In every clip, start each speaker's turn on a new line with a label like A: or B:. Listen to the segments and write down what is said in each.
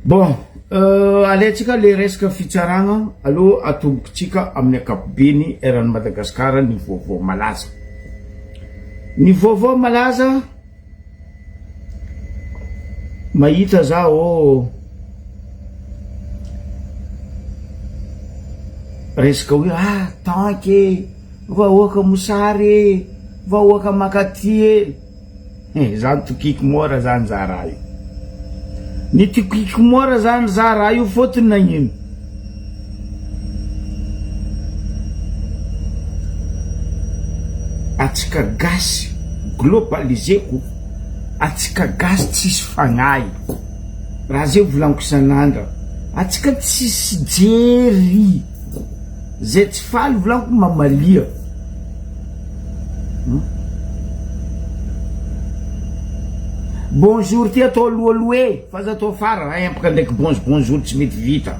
A: Bon, alaintsika le resaka fitsaragna aloha atombokintsika amin'ny ankapobeny eran'i Madagasikara ny vaovao malaza. Ny vaovao malaza mahita za ô resaka hoe ah tanky e, vahoaka mosary e, vahoaka mankaty e. Eh, zany tokiko mora zany za raha io. Ny tokiko mora zany za raha io fôtony nagnino? Atsika gasy globaliseko, atsika gasy tsisy fagnahy. Raha zay volagniko isan'andra, atsika tsisy jery. Zay tsy faly volagniko mamalia. Bonjour ty atao alohaloha e, fa aza atao afara, empaka ndraiky bonj bonjour tsy mety vita.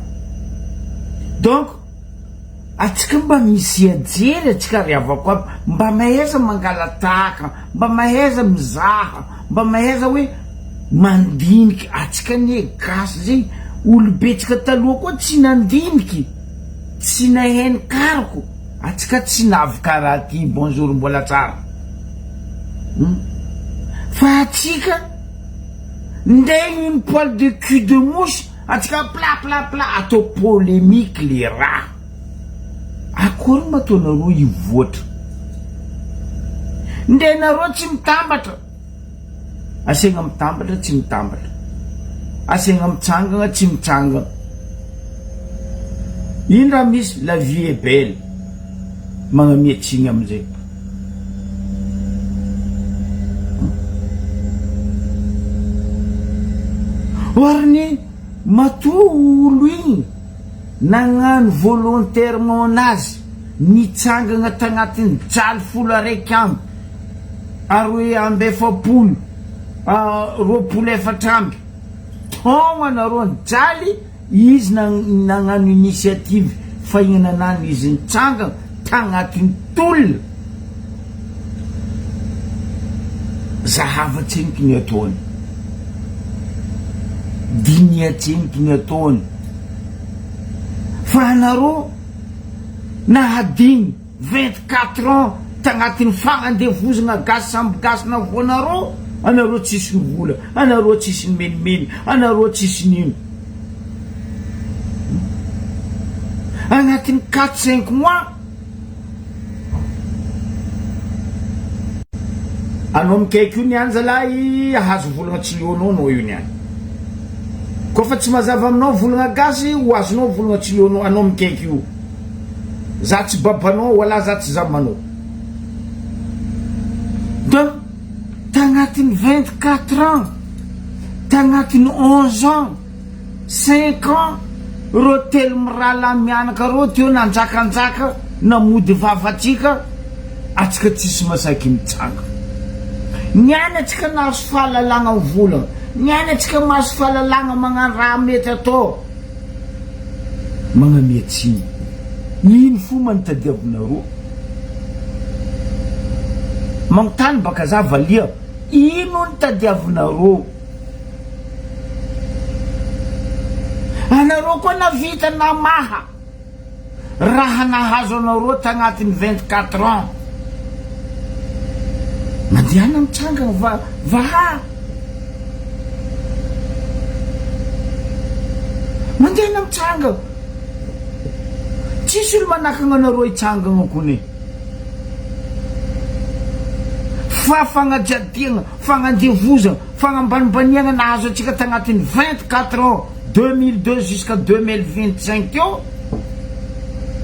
A: Donc atsika mba misia jery atsika ry havako aby, mba mahaiza mangalatahaka, mba mahaiza mizaha, mba mahaiza hoe mandiniky, atsika anie gasy zegny, olobetsika taloha koa tsy nandiniky, tsy naheno karoko. Atsika tsy navy karaha ty bonjour mbola tsara hum fa atsika ndray une poil de cul de mouche atsika pla pla pla atao polemique le raha akory ma ataonareo hivoatra ndray nareo tsy mitambatra Asiagna mitambatra tsy mitambatra, asiagna mitsangagna tsy mitsangagna. Ino raha misy la vie est belle, magnamia tsiny amizay. Or ny matoa olo igny nagnano volontairement anazy nitsangagna tagnatin'ny jaly 11 42 24 taogno anareo nijaly izy nagnano initiative fahignana anany izy nitsangana tagnatin'ny tolona zahava tseniky ny ataony dinia tseniky ny ataony fa anareo nahadino 24 ans tagnatin'ny fagnandevozagna gasy samby gasy navoanareo, anareo tsisy ny vola, anareo tsisy ny menimeny, anareo tsisy nino. Agnatin'ny quatre cinq mois anao mikaiky io niany zalahy ahazo volagna tsy leonao anao io niany. Koa fa tsy mazava aminao volagna gasy ho azonao volagna tsy leonao anao mikaiky io. Za tsy babanao wala za tsy zamanao. Donc tagnatin'ny 24 ans, tagnatin'ny 11 ans, 5 ans reo telo mirahalahy mianaka reo teo nanjakanjaka namody vavatsika atsika tsisy masaky mitsanga. Niany atsika nahazo fahalalagna mivolagna, niany atsika mahazo fahalalagna magnano raha mety atao. Magnamia tsiny. Ino fomba nitadiavinareo? Magnontany baka za valia, ino nitadiavinareo? Anareo koa navita namaha. Raha nahazo anareo tagnatin'ny 24 ans. Mandehana mitsangana va vaha. Mandehana mitsangana. Tsisy olo manakagna anareo hitsangana kony. Fa fagnajadiagna, fagnandevozagna, fagnambanimbaniagna nahazo antsika tagnatin'ny 24 ans. 2002 jusqu'à 2025 teo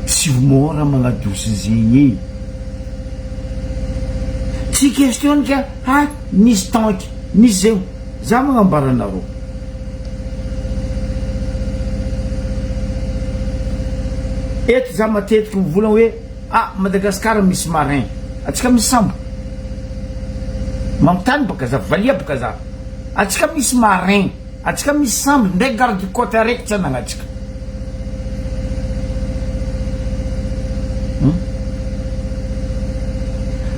A: tsy mora magnadosy zegny e! Tsy question ka ha nisy tanky nisy zegny za magnambara anareo eto za matetiky mivolagna hoe ah Madagascar misy marin atsika misy sambo magnotany baka za valia baka za atsika misy marin Atsika misy sambo ndray garde cote araiky tsy anagnatsika. Hum?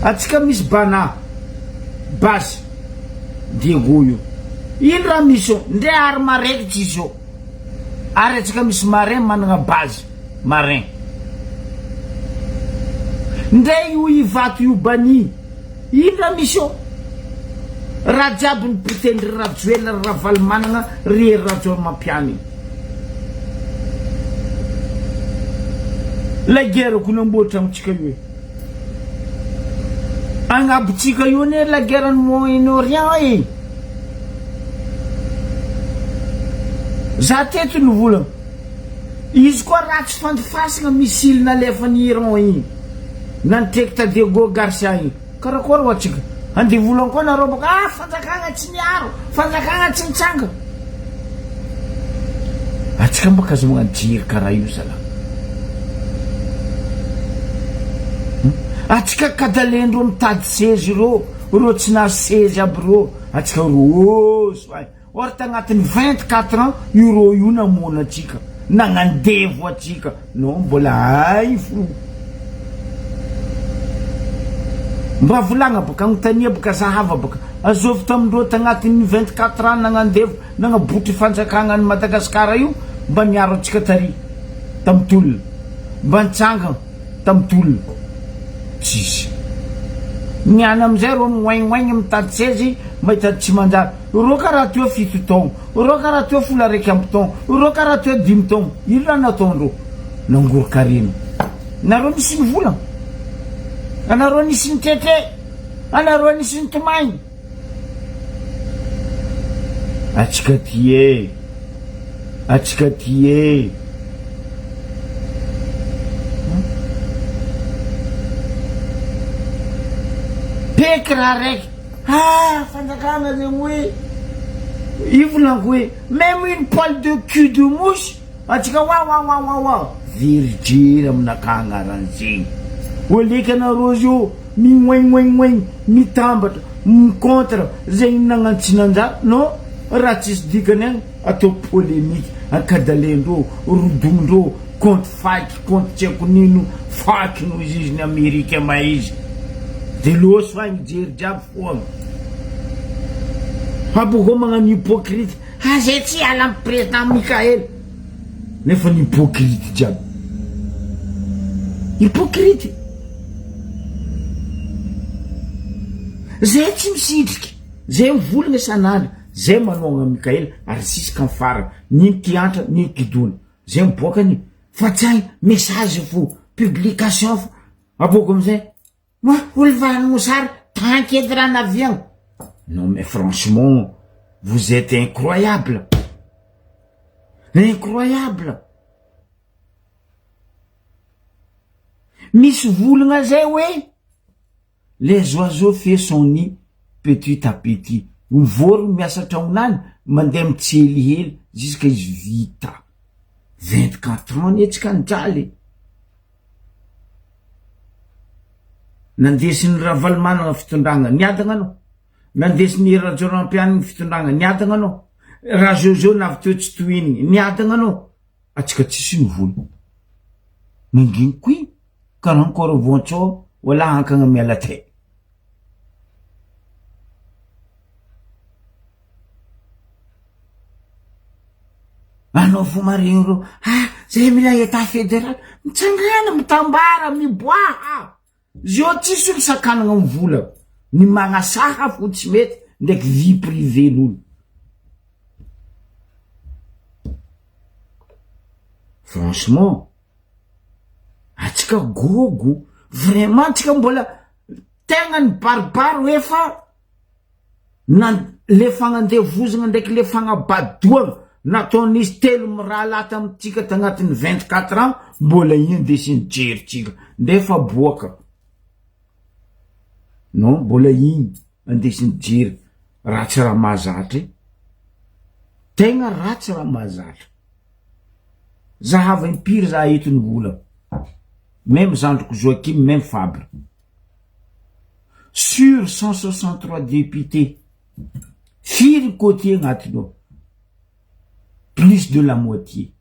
A: Atsika misy bana, base, Diego io. Ino raha misy eo? Ndray arme araiky tsisy eo. Ary atsika misy marin managna base marin. Ndray io Ivato io bani. Ino raha misy eo? Raha jiaby ny potendry Rajoelina ry Ravalomanana ry Hery Rajaonarimampianina. Ilay guerre ko namboatra amintsika io e. Agnabontsika io anie la guerre ny Moyen Orient e. Za teto nivolagna. Izy koa ratsy fandifasagna missile nalefan'i Iran igny nantreky ta Diego Garcia igny. Karakory ho atsika? Andeha volagna koa nareo baka ah fanjakagna tsy niaro, fanjakagna tsy nitsanga. Atsika baka aza magnano jery karaha io zalahy. Atsika kadalendreo mitady sezy ireo, ireo tsy nahazo sezy aby ireo, atsika roso ay. Or tagnatin'ny 24 ans io rô io namono atsika, nagnandevo atsika, non mbola hay fo. Mba volagna baka, agnontania baka, zahava baka, azovy tamindreo tagnatin'ny 24 ans nagnandevo, nagnabotry fanjakagna an'i Madagascar io, mba niaro atsika tary, tamy tolona, mba nitsangana tamy tolona, tsisy. Niany amizay rô miwaigniwaigny mitady sezy, mahita tsy manjary. Ireo karaha teo fito taogno, ireo karaha teo 11 taogno, ireo karaha teo dimy taogno, ino raha nataondreo? Nangoron-karena. Nareo nisy nivolagna? Anareo nisy nitretre? Anareo nisy nitomagny? Atsika ty e! Atsika ty e! Peky raha raiky. Ah fanjakana zegny hoe io volaniko hoe même une poil de cul de mouche atsika wawawawawa very jery aminakahy agnaran'zegny oleky anareo zio mignoignoignoigny mitambatra mi-contre zegny nagnantsinanjara non raha tsisy dikany agny atao polemique ankadalendreo rodomindreo compte faky compte tsy haiko nino faky noho izy izy ny amerika ma izy de loso agny jery jiaby foagna fa boko magnano hypocrite ha zay tsy hiala am président Mickaël nefa ny hypocrite jiaby hypocrite zay tsy misitriky zay mivolagna isan'andro zay manohagna Mickaël ary sisy ka farany nino kiantra nino kidona Zay miboaka anie fa tsy hay message fo publication fo aboaka amizay ma olo fa mosary t'inquiète raha naviagna non mais franchement vous êtes incroyable incroyable misy volagna zay hoe Les oiseaux fait son nid petit à petit, ny vorogno miasa tragnonany mandeha mitselihely jusqu'à izy vita, 24 ans anie tsika nijaly e, nandesin'i Ravalomanana fitondragna niadagna anao, nandesin'i Rajaonarimampianina fitondragna niadagna anao, Rajojo navy teo tsy tohinigny niadagna anao, atsika tsisy ny vola, nanginy koa igny. Karankôry voantsô wala hankagna miala tay. Anao fo maregny rô, ah zay mila etat federal, mitsangana, mitambara, miboaha, zio tsisy olo sakanagna mivola, ny magnasaha fo tsy mety ndraiky vie privée n'olo. Franchement. Atsika gogo vraiment tsika mbola tegna ny baribary hoe fa na le fagnandevozana ndraiky le fagnabadoana nataon'izy telo mirahalahy tamintsika tagnatin'ny 24 ans mbola indesiny jeritsika ndefa boaka non mbola igny andesiny jery ratsy raha mahazatra e tegna ratsy raha mahazatra Zahava impiry za eto ny vola meme zandriko Joachim meme Fabre sur 163 députés firy côtier agnatiny ao plus de la moitié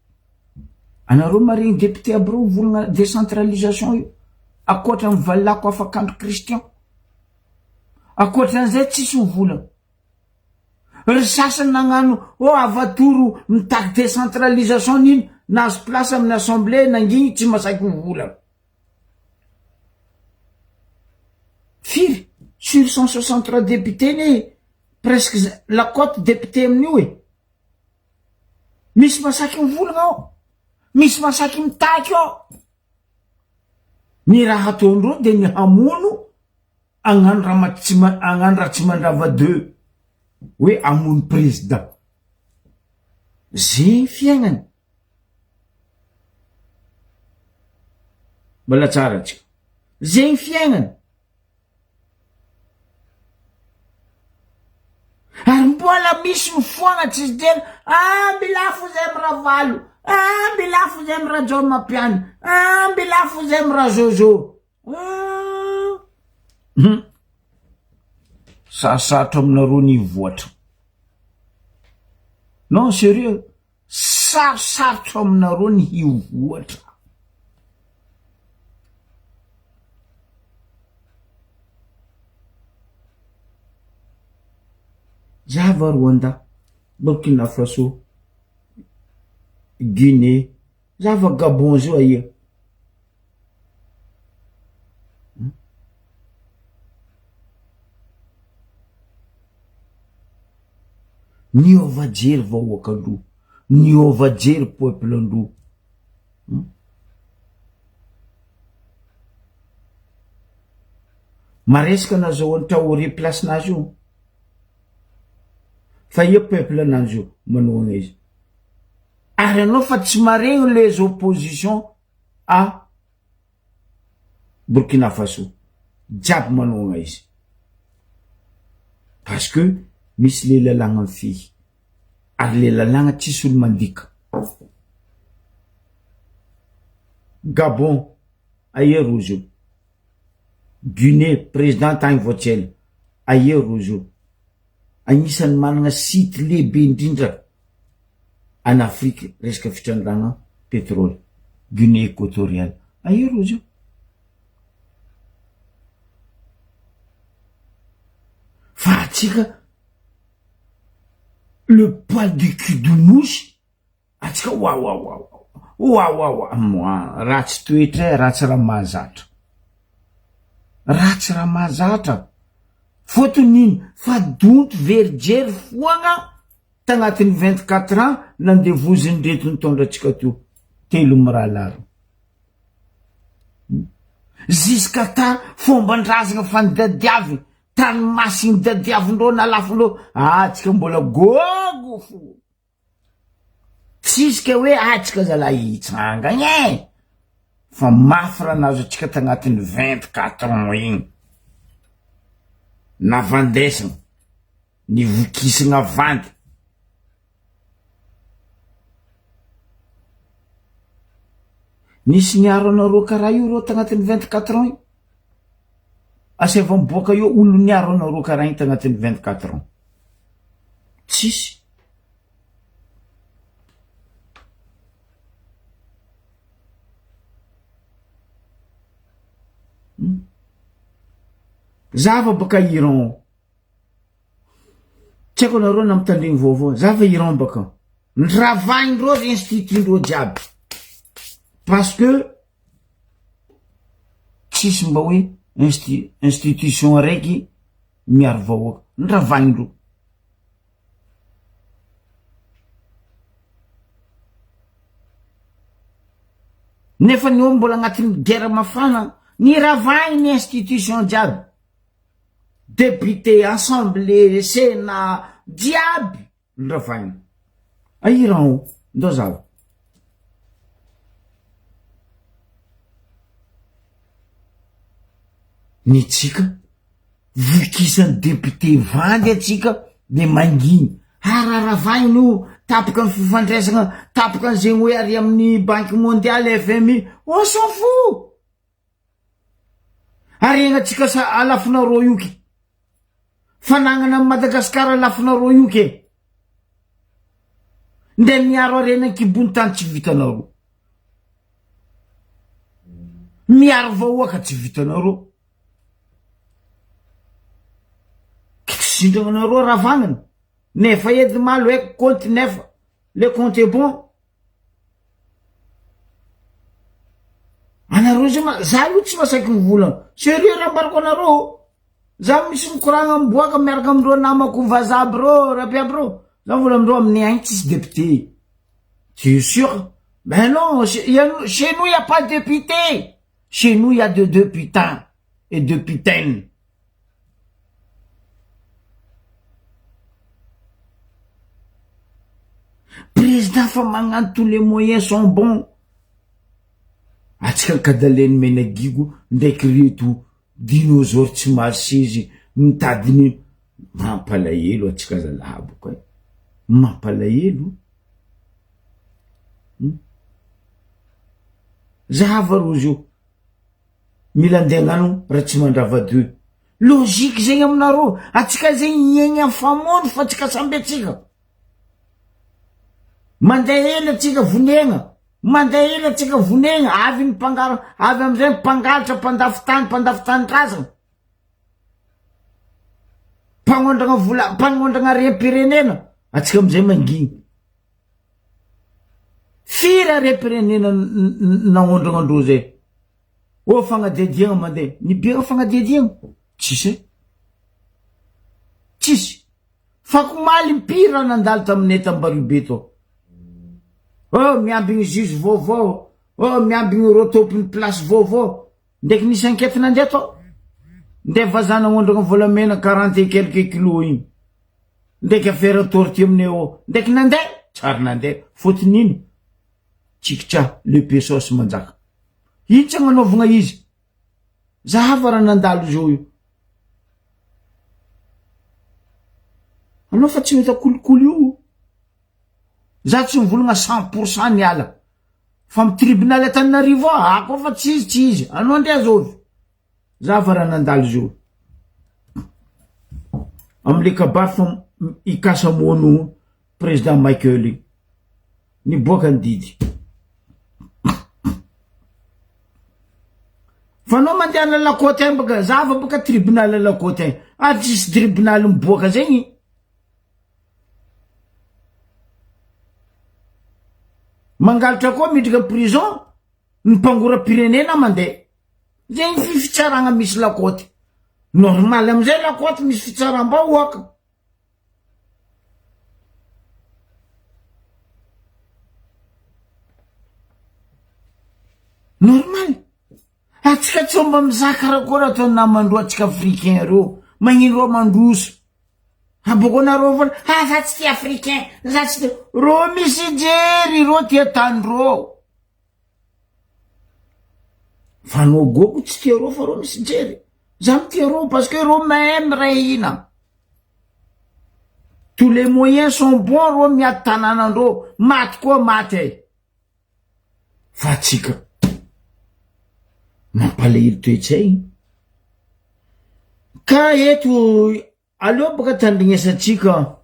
A: anareo maregny député aby reo mivolagna décentralisation io akoatra ny valako afakandro Christian akoatran'izay tsisy mivolagna. Ry sasany nagnano oh avatoro mitaky décentralisation nino nahazo place amin'ny assemblée nangigny tsy masaky mivolagna. Firy? Sur 163 députés ne presque la cote député amin'io e. Misy masaky mivolagna ao, misy masaky mitaky ao. Ny raha ataondreo de ny hamono agnano Ramatsima agnano Ratsimandrava deux hoe hamono président. Zegny fiaignany. Mbola tsara atsika. Zegny fiaignany. Ary mbola misy mifoagna tsisy tena, ah milafo zay am Ravalo, ah milafo zay am Rajaonarimampianina, ah milafo zay am Razozo. Ah. Hum. Sarosarotro aminareo ny hivoatra. Non, sérieux. Sarosarotro aminareo ny hivoatra. Java Rwanda, Burkina Faso, Guinée, Java Gabon zio aia. Niova jery vahoaka andro, niova jery peuple andro. Maresaka nazahoan'i Traoré place nazy io. Fa ia peuple ananjy io manohagna izy. Ary anao fa tsy maregny les oppositions à Burkina Faso jiaby manohagna izy parce que misy le lalàgna mifehy ary le lalàgna tsisy olo mandika. Gabon aia rozy io? Guinée président tagny vao tsy ela aia rozy io? Agnisan'ny managna site lehibe indrindra any Afrika resaka fitrandrahana pétrole, Guinée Equatoriale. Aia rozy io? Fa atsika le poil du cul de mouche Atsika wawawawa wawawa moi ratsy toetra e ratsy raha mahazatra ratsy raha mahazatra fotony ino fa donto very jery foagna tagnatin'ny 24 ans nandevozin-dreto nitondra antsika teo telo mirahalahy reo jusqu'à ta fomban-drazagna fa nitadiaviny tany masiny tadiavindreo nalafindreo atsika mbola gogo fo. Tsisy ke hoe atsika zalahy hitsangagna e! Fa mafy raha nahazo antsika tagnatin'ny 24 ans igny. Navandesagna, nivokisagna vandy. Nisy niaro anareo karaha io reo tagnatin'ny 24 ans io? Asaivo miboaka eo olo niaro anareo karaha igny tagnatin'ny 24 ans. Tsisy. Za fa baka Iran. Tsy haiko anareo na mitandregny vaovao. Za fa Iran baka. Niravahin-dreo ry institut-ndreo jiaby. Parce que tsisy mba hoe institution araiky miaro vahoaka. Niravahin-dreo. Nefa ny eo mbola agnatin'ny guerre mafana, niravahiny ny institution jiaby, député, assemblée, sénat, jiaby niravahiny. A Iran o, ndao zahavo. Ny antsika, vokisan'ny député vandy antsika de manginy, araravahiny io, tapaka ny fifandraisana, tapaka ny zegny hoe ary amin'ny banque mondiale, FMI, on s'en fout! Aregnantsika sa alafonareo io ke, fanagnana an'i Madagasikara alafonareo io ke, ndeha miaro harena an-kibon'ny tany tsy vitanareo. Miaro vahoaka tsy vitanareo. Kisindragnanareo ravagnana. Nefa edy malo haiko compte nefa le compte est bon. Anareo zay ma za aloha tsy masaky mivolagna. Sérieux raha ambarako anareo. Za misy mikoragna miboaka miaraka amindreo namako vazaha aby reo, raha aby reo. Za mivola amindreo aminay agny tsisy député. Tu es sûr? Mais non, chez nous il y a pas de député. Chez nous il y a de deux putains et deux putaines. Président fa magnano tous les moyens sont bons. Atsika kadaleny menagigo ndraiky reto dinosaure tsy mahasezy mitady ny mampalahelo atsika zalahy boka e. Mampalahelo. Hmm? Zahava rozy io. Mila andeha agnano Ratsimandrava deux. Logique zegny aminareo, atsika zegny hiaigny am famono fa tsika samby atsika. Mandeha hely atsika vonegna, mandeha hely atsika vonegna, avy ny mpangaro, avy amizay ny mpangalatra, mpandafo tany, mpandafo tanindrazana. Mpagnondragna vola, mpagnondragna harem-pirenena, atsika amizay mangigny. Firy harem-pirenena naondragna andreo zay? Oh fagnadihadiagna mandeha, nibiagna fagnadihadiagna? Tsisy e. Tsisy. Fakomaly impiry raha nandalo taminay t'Ambaribe tao. Oh miambigny juge vaovao, oh miambigny ireo tompony place vaovao. Ndraiky nisy enquête nandeha tao. Ndeha vazaha nagnondragna volamena quarante et quelques kilos igny. Ndraiky affaire tortue aminay ao. Ndraiky nandeha, tsary nandeha. Fôtony ino? Tsikitsa le pesos manjaka. Ino tsy agnanaovagna izy? Zahava raha nandalo zao io. Anao fa tsy mahita kolikoly io. Za tsy mivolagna 100% niala. Fa amy tribunal Antananarivo ao, ah koa fa tsy izy tsy izy. Anao ndray azovy. Zahava raha nandalo zao. Amle kabary fa hikasa mono président Michael io. Niboaka ny didy. Fa anao mandeha any la côte agny baka zava baka tribunal la côte agny. Ary tsisy tribunal miboaka zegny. Mangalatra koa miditra prison, ny mpangoram-pirenena mandeha. Zegny fi fitsaragna misy la côte. Normal amizay la côte misy fitsaram-bahoaka. Normal. Atsika tsy mba mizaka raha koa raha atao namandroa atsika africain reo. Magnino reo mandroso. Aboko nareo vola, ah za tsy tia africain, za tsy tia. Reo misy jery, reo tia tany reo. Fa anao goko tsy tia reo fa reo misy jery. Za mitia reo parce que reo mahay miray hina. Tous les moyens sont bons reo miady tanànandreo, maty koa maty e. Fa atsika mampalahelo toetsaigny. Ka eto aleo baka tandrignesantsika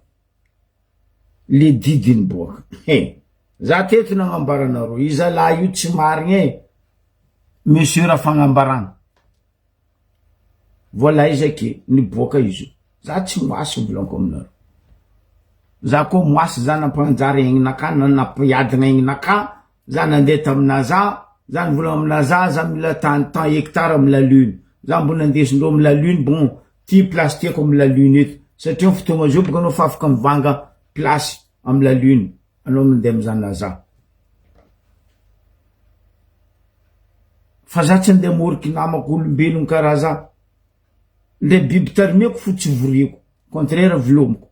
A: le didy niboaka. He, za teto nagnambara anareo, i zalahy io tsy marigny e, monsieur Rafagnambarana. Voilà izy ake, niboaka izy io. Za tsy moasy volaniko aminareo. Za koa moasy za nampanjary aigninaka na nampiadina aigninaka, za nandeha tamina za, za nivolagna amina za, za mila tany tant hectare amy la lune. Za mbo nandesindreo amy la lune, bon ty place tiako amy la lune eto. Satria amy fotoagna zao boka anao fa afaka mivanga place amy la lune, anao mandeha mizaha NASA. Fa za tsy andeha moriky namako olombelogno karaha za. Le biby tarimiako fo tsy voriako, contraire velomiko.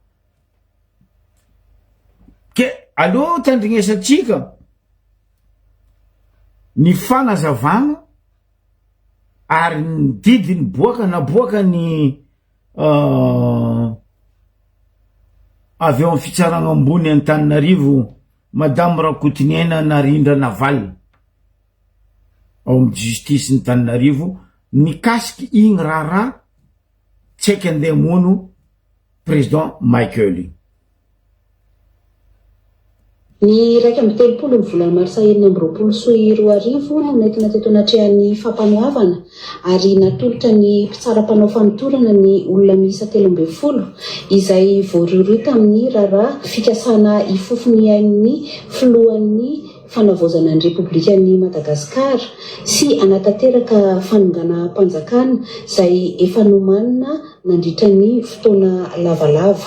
A: Ke aleo tandrignesantsika ny fagnazavagna ary ny didy niboaka naboaka ny avy eo amy fitsaragna ambony Antananarivo Madame Rakotoniaina Narindra Naval ao amy justice Antananarivo nikasiky igny raharaha tsy haiky andeha hamono président Michael igny.
B: Ny 31 ny volana marsa 2026 no nentina teto anatrehan'ny fampanoavana ary natolotra ny mpitsara mpanao famotorana ny olona miisa 13 izay voarohirohy tamin'ny raharaha fikasana hifofo ny ain'ny filohan'ny Fanavaozana ny Repoblikan'i Madagasikara sy hanatanteraka fanonganam-panjakana izay efa nomanina nandritra ny fotoana lavalava.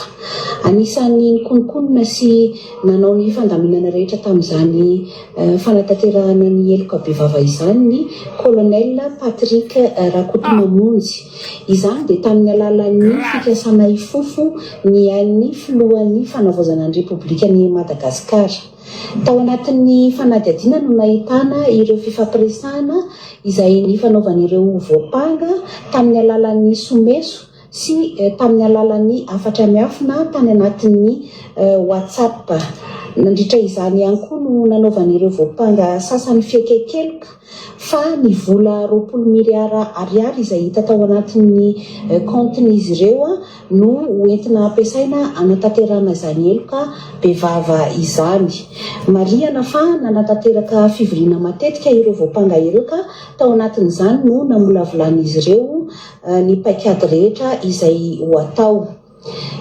B: Anisan'ny nikononkonona sy nanao ny fandaminana rehetra tamin'izany fanatanterahana ny heloka bevava izany ny Colonel Patrick Rakotomamonjy. Izany dia tamin'ny alalan'ny fikasana hifofo ny ain'ny filohan'ny Fanavaozana ny Repoblikan'i Madagasikara. Tao anatin'ny fanadihadiana no nahitana ireo fifampiresahana izay nifanaovan'ireo voampanga tamin'ny alalan'ny someso sy tamin'ny alalan'ny hafatra miafina tany anatin'ny WhatsApp. Nandritra izany ihany koa no nanaovan'ireo voampanga sasany fiaiken-keloka fa ny vola 20 miliara ariary izay hita tao anatin'ny kaontin'izy ireo no ho entina hampiasaina hanatanterahana izany heloka bevava izany. Marihana fa nanatanteraka fivoriana matetika ireo voampanga ireo ka tao anatin'izany no namolavolan'izy ireo ny paikady rehetra izay ho atao.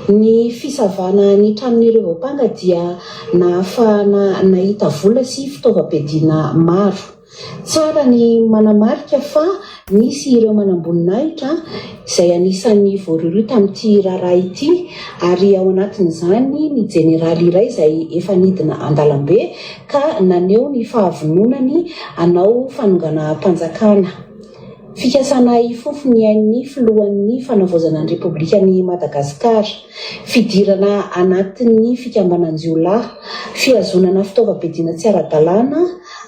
B: Ny fisavana ny tranon'ireo voampanga dia nahafahana nahita vola sy fitaovam-piadiana maro. Tsara ny manamarika fa nisy ireo manamboninahitra izay anisan'ny voarohirohy tamin'ity raharaha ity ary ao anatin'izany ny jeneraly iray izay efa nidina an-dalambe ka naneho ny fahavononany hanao fanonganam-panjakana. Fikasana hifofo ny ain'ny filohan'ny Fanavaozana ny Repoblikan'i Madagasikara. Fidirana anatin'ny fikambanan-jiolahy, fihazonana fitaovam-piadiana tsy ara-dalàna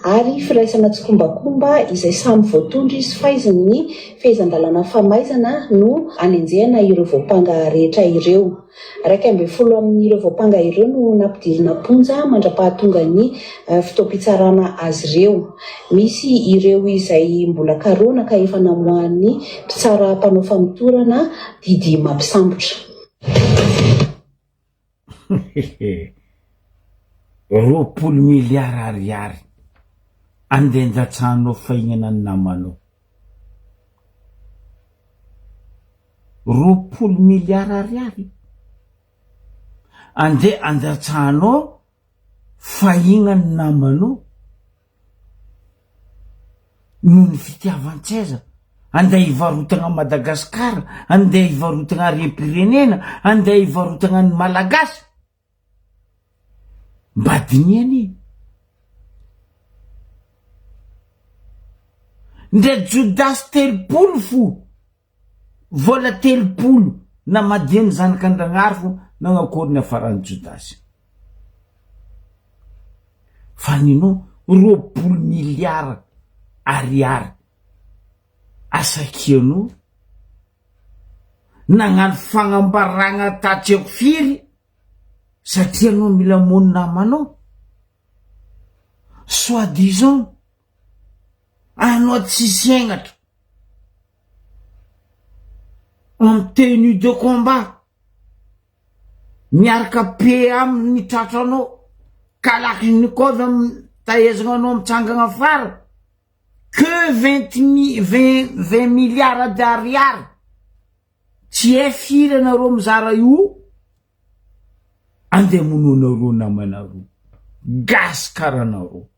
B: ary firaisana tsikombakomba izay samy voatondro sy faizin'ny fehezan-dalàna famaizana no anenjehana ireo voampanga rehetra ireo. 11 amin'ireo voampanga ireo no nampidirina am-ponja mandra-pahatongan'ny fotoam-pitsarana azy ireo. Misy ireo izay mbola karohina ka efa namoahan'ny mpitsara mpanao famotorana didy mampisambotra.
A: 20 miliara ariary andeha andatsahanao fahignana ny namanao. 20 miliara ariary andeha andatsahanao fahigna ny namanao noho ny fitiavan-tseza, andeha hivarotagna Madagasikara, andeha hivarotagna harem-pirenena, andeha hivarotagna ny Malagasy. Mba diniha anie. Ndre Jodasy 30 fo Vola 30 namadihan'ny zanak'Andragnahary fo nagnakory ny hafaran'i Jodasy. Fa ninao 20 miliara ariary asakianao nagnano fagnambaragna tatsy haiko firy satria anao mila hamono namanao. Soit disant anao tsisy hegnatra. En tenue de combat miaraka pe aminy tratranao kalachnikov am taezagna anao mitsangagna afara que vingt mi vingt vingt milliards d'ariary tsy hay firy anareo mizara io andeha hamono anareo namanareo gasy karanareo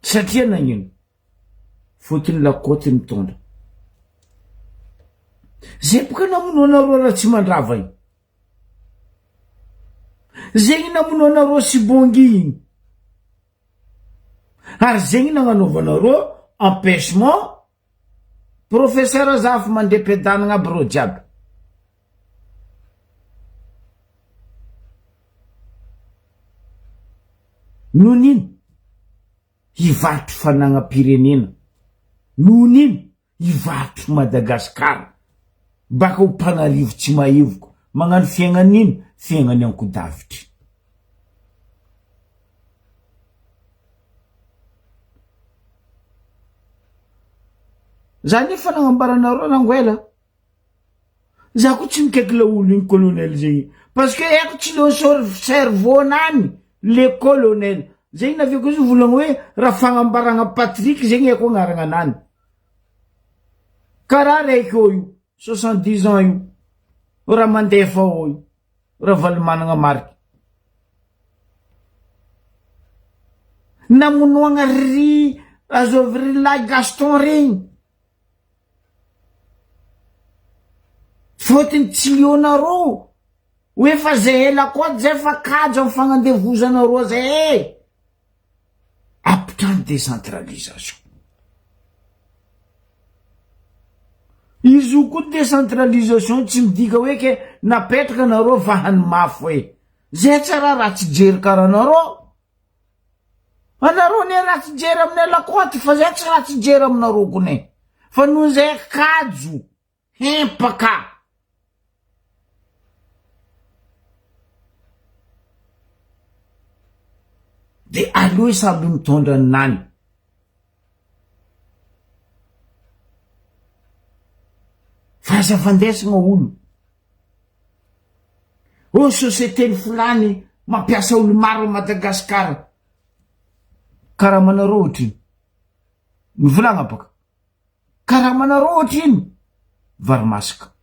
A: satria nagnino Fotony lakôty mitondra. Zay boka namono anareo Ratsimandrava igny. Zegny namono anareo Sibongy igny. Ary zegny nagnanaovanareo empêchement Professeur Zafimandriampiadanagna aby reo jiaby. Noho n'ino? Hivarotry fanagnam-pirenena noho n'ino hivarotry Madagascar baka ho mpanarivo tsy mahevoko magnano fiaignan'ino fiaignany ankodavitry. Za nefa nagnambaranareo rangoela. Za koa tsy mikaiky laolo igny colonel zegny. Parce que haiko tsy leo cerveau nany le colonel. Zegny naviako izy volagna hoe raha fagnambaragna Patrick zegny haiko agnaragna anany. Karaha raiky eo io, 70 ans io, raha mandefa ao io, Ravalomanagna Marc. Namonoagna ry azovy ry lahy Gaston regny. Fôtony tsy lionareo hoe fa zay ela koa zay fa kajo am fagnandevozanareo zay e! Apitrano décentralisation. Izy io koa décentralisation tsy midika hoe ke napetraka nareo vahany mafy hoe zay tsara raha tsy jery karaha nareo. Anareo anie ratsy jery aminay lakoaty fa zay tsy ratsy jery aminareo kone fa noho zay kajo hempaka. De aleo samby mitondra ny nany. Fa aza fandesina olo. Oh société ny folany mampiasa olo maro à Madagascar. Karamanareo ohatrino? Mivolagna baka. Karamanareo ohatrino? Vary masaka.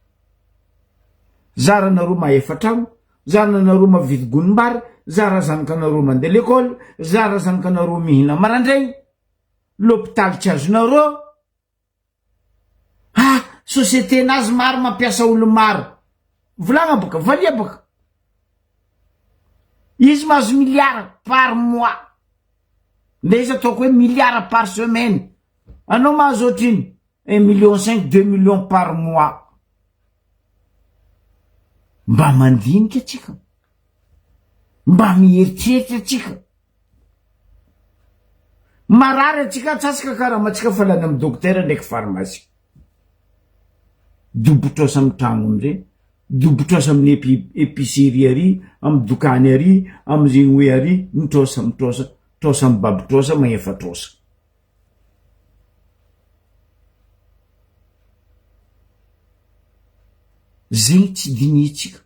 A: Zara nareo mahefa tragno, zara nareo mavidy gonimbary, zara zanakanareo mandeha l'école, zara zanakanareo mihina marandraigny, l'hôpital tsy azonareo. Ah, société nazy maro mampiasa olo maro. Volagna boka, valia boka. Izy mahazo milliard par mois. Nde izy ataoko hoe milliard par semaine. Anao mahazo ohatrino? Un million cinq, deux millions par mois. Mba mandinika atsika. Mba mieritreritra atsika. Marary antsika antsasaka karamantsika fa lany amin'ny dokotera ndraiky pharmacie. Dobo trosa amin'ny tragno amizay, dobo trosa amin'ny epi- épicerie ary, amin'ny dokany ary, amin'ny zegny hoe ary, mitrosa mitrosa, trosa mibaby trosa magnefa trosa. Zegny tsy dinihintsika.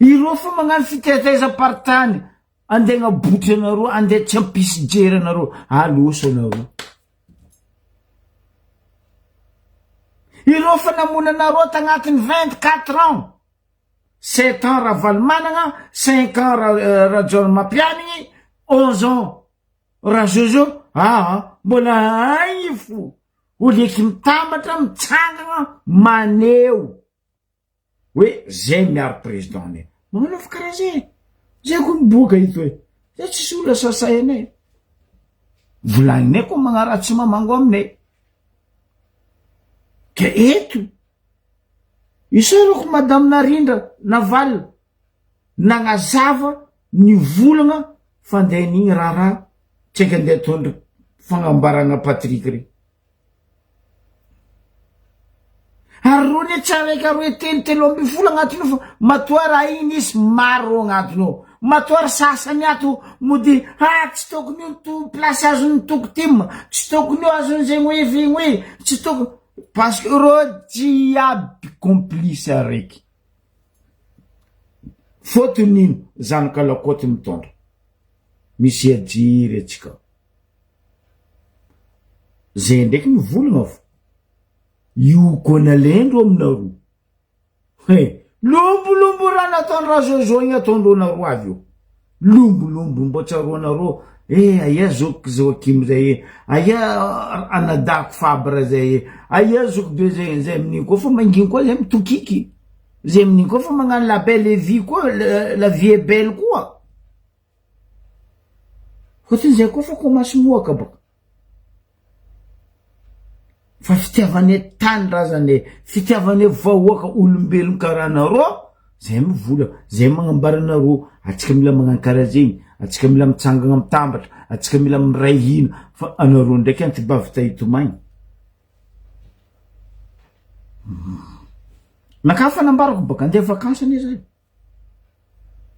A: Ireo fa magnano fitaitaizam-paritany andeha agnabotry anareo, andeha tsy hampisy jery anareo, aloso anareo. Ireo fa namono anareo tagnatin'ny 24 ans, 7 ans Ravalomanagna, 5 ans Rajaonarimampianigny, 11 ans Razozo, aa mbola aigny fo. Oleky mitambatra mitsangana maneho hoe zay miaro président nay. Magnanaova karaha zay. Zay koa miboaka eto e. Zay tsisy olona sasay anay. Volagninay koa magnaratsy mamango aminay. Ka eto isaorako madame Narindra Naval nagnazava ny volagna fandehan'igny raharaha tsy haiko andeha ataondry fagnambaragna Patrick re. Ary reo ne tsy araiky aroe telo 13 agnatiny ao fa matoa raha igny nisy maro reo agnatiny ao. Matoa ry sasany ato mody ha tsy tokony io to place azon'ny toko tim, tsy tokony io azon'ny zegny hoe vigny hoe, tsy tokony parce que reo jiaby complice araiky. Fôtony ino zanaka lakôty mitondra. Misy ajiry atsika. Zay ndraiky mivolagna fo. Io koa nalendro aminareo. He, lombolombo raha nataony Razozo igny ataondreo nareo avy eo. Lombolombo mbô tsaroanareo eh aia zokiko Joachim zay e, aia anadahiko Fabre zay e, aia zoky be zay zay amin'igny koa fa manginy koa zay mitokiky, zay amin'igny koa fa magnano la belle vie koa la vie est belle koa. Fôtony zay koa fa commence moaka baka. Fa fitiavanay tanindrazanay, fitiavanay vahoaka olombelogno karaha anareo, zay mivola, zay magnambara anareo, atsika mila magnano karaha zegny, atsika mila mitsangana mitambatra, atsika mila miray hina, fa anareo ndraiky antibavy ta hitomagny. Naka fanambarako baka andeha vakansy anie zay.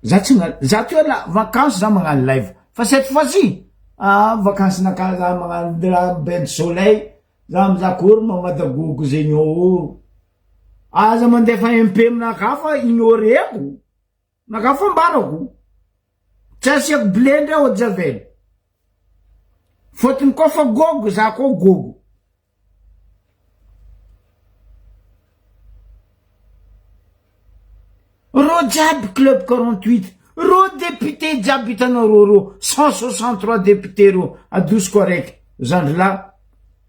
A: Za tsy hagnano, za ty la vakansy za magnano live, fa cette fois ci, ah vakansy naka za magnano raha bain de soleil. Za mizaha akory mamada gogo zegny oo. Aza mandefa MP aminakahy fa ignoreko. Nakahy fa ambarako. Tsy asiako blé ndray eau de javel. Fôtony koa fa gogo za koa gogo. Reo jiaby club 48, reo député jiaby hitanareo reo, 163 député reo, adosiko araiky, zandrilahy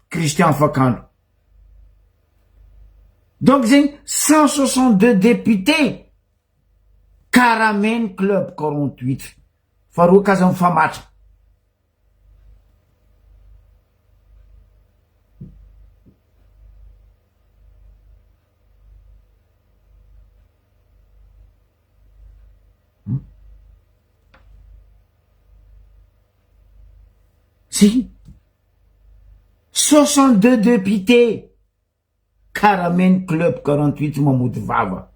A: Christian Afakandro. Donc zegny 162 député karameny club 48 fa reo kaza mifamatra. Zay. 62 députés karameny club 48 mamody vava.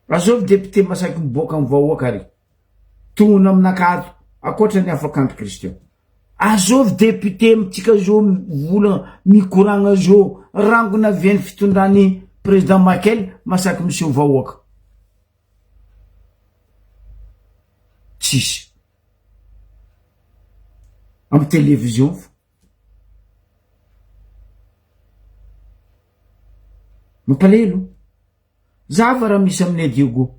A: Azovy député masaky miboaka amin'ny vahoaka ary tohona aminakato akoatra ny afakandro Christian. Azovy député mitsika zo vola mikoragna zo rangona avy fitondrany président Makel masaky miseho vahoaka. Tsisy. Amy télévision fo. Mampalahelo. Zava raha misy aminay Diego.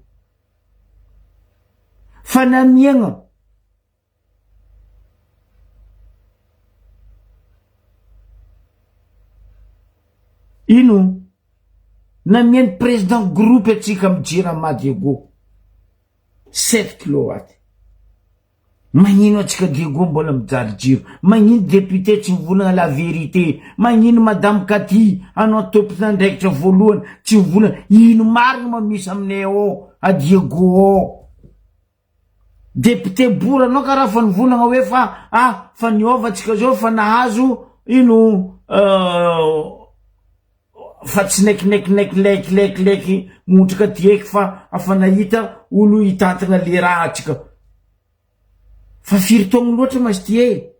A: Fanamiagna. Ino? Namian'ny président groupe atsika amy Jirama Diego. 7 kilowatt. Magnino atsika Diego mbola mijaly jiro? Magnino député tsy mivolagna la vérité? Magnino madame Cathy anao tompon'andraikitra voalohany tsy mivolagna? Ino marigny ma misy aminay ao a Diego ao? Député bora anao karaha fa nivolagna hoe fa ah fa niova atsika zao fa nahazo ino fa tsy naikinaikinaiky montraka ty eky fa afa nahita olo hitantana le raha atsika. Fa firy taogno loatra ma izy ty e?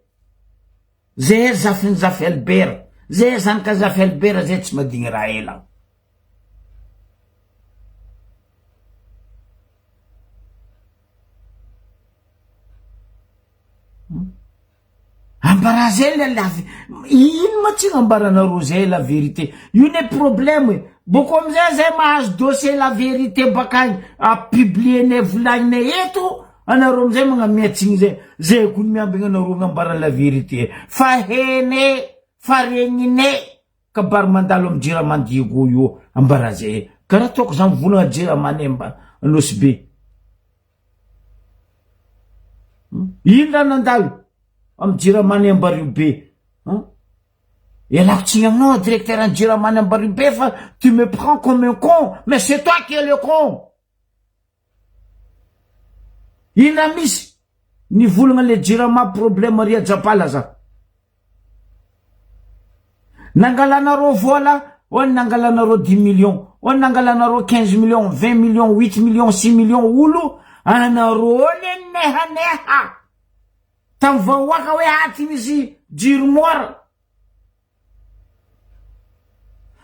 A: Zay zafin'i Zafy Albert, zay zanaka Zafy Albert zay tsy madigny raha ela. Ambara zay le la ino ma tsy ambaranareo zay la vérité io ne problème e boko amizay zay mahazo dossier la vérité bakagny a publier-nay volagninay eto anareo amizay magnamia tsigny zay zay ko ny miambigna anareo agnambara la vérité fa hene fa regninay kabary mandalo amy jirama Diego io ambara zay karaha ataoko za mivolagna jirama any amba Nosy be. Ino raha nandalo amy jirama any Ambario be? Ialako tsiny aminao directeur ny jirama any Ambario be fa tu me prends comme un con mais c'est toi qui es le con. Ino raha misy? Nivolagna le jirama problème ry Ajapala za. Nangalanareo vola, hoy nangalanareo dix millions, hoy nangalanareo quinze millions, vingt millions, huit millions, six millions olo, anareo ne nehaneha tam vahoaka hoe aty misy jiro mora,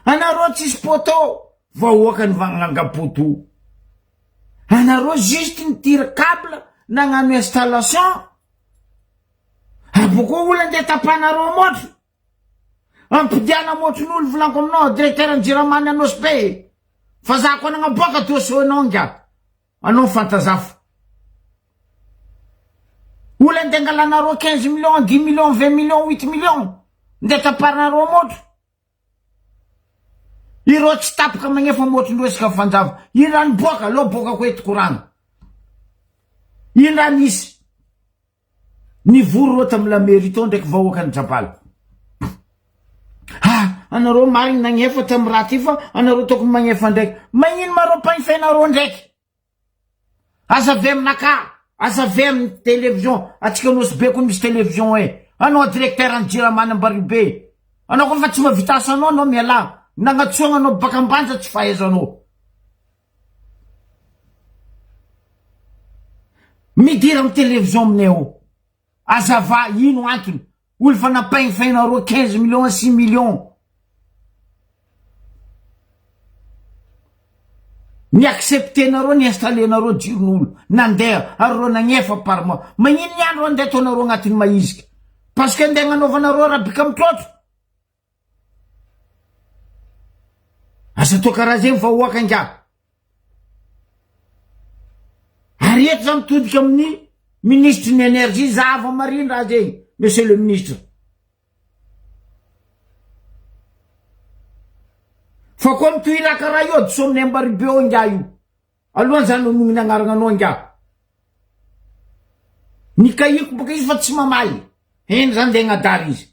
A: anareo tsisy poteau, vahoaka nivagnanga poteau, anareo juste nitire cable nagnano installation. Ary boko olo andeha tapahanareo motro. Ampidiana motron'olo volaniko aminao directeur ny jirama ny Anosy be e. Fa za koa nagnaboaka dossier anao nga. Anao fantazafo. Olo andeha angalanareo 15 millions, 10 millions, 20 millions, 8 millions. Ndeha tapahanareo motro. Ireo tsy tapaka magnefa motro-ndreo isaka fanjava. Ino raha niboaka? Aleo boakako eto koragna. Ino raha nisy? Nivory reo tamy la mairie tao ndraiky vahoaka ny Jabala. Ah, anareo marigny nagnefa tamy raha ty fa anareo tokony magnefa ndraiky. Magnino ma reo mpagnifenareo ndraiky? Aza avy aminakahy, aza avy amin'ny télévision. Atsika Nosy Be koa misy télévision e. Anao directeur ny Jirama any Ambaribe. Anao koa fa tsy mahavita asanao anao mialà. Nagnatsoagna anao baka Ambanja tsy fahaizanao. Midira amin'ny télévision aminay ao. Azava ino antony. Olo fa nampainfainareo 15 millions, 6 millions. Ni accepter-nareo ni installer-nareo jiron'olo nandeha ary reo nagnefa par mois. Magnino niany reo andeha ataonareo agnatin'ny mahiziky? Parce que andeha agnanaovanareo arabika mitrotro. Aza atao karaha zegny vahoaka ingahy. Ary eto za mitodika amin'ny ministre ny energie zava marina raha zegny monsieur le ministre. Fa koa mitohy raha karaha io adisoa amin'ny Ambaribe ao ingahy io. Aloha zany nonogny agnarana anao ingahy. Ny kahiko boka izy fa tsy mamaly. Eny zany de agnadara izy.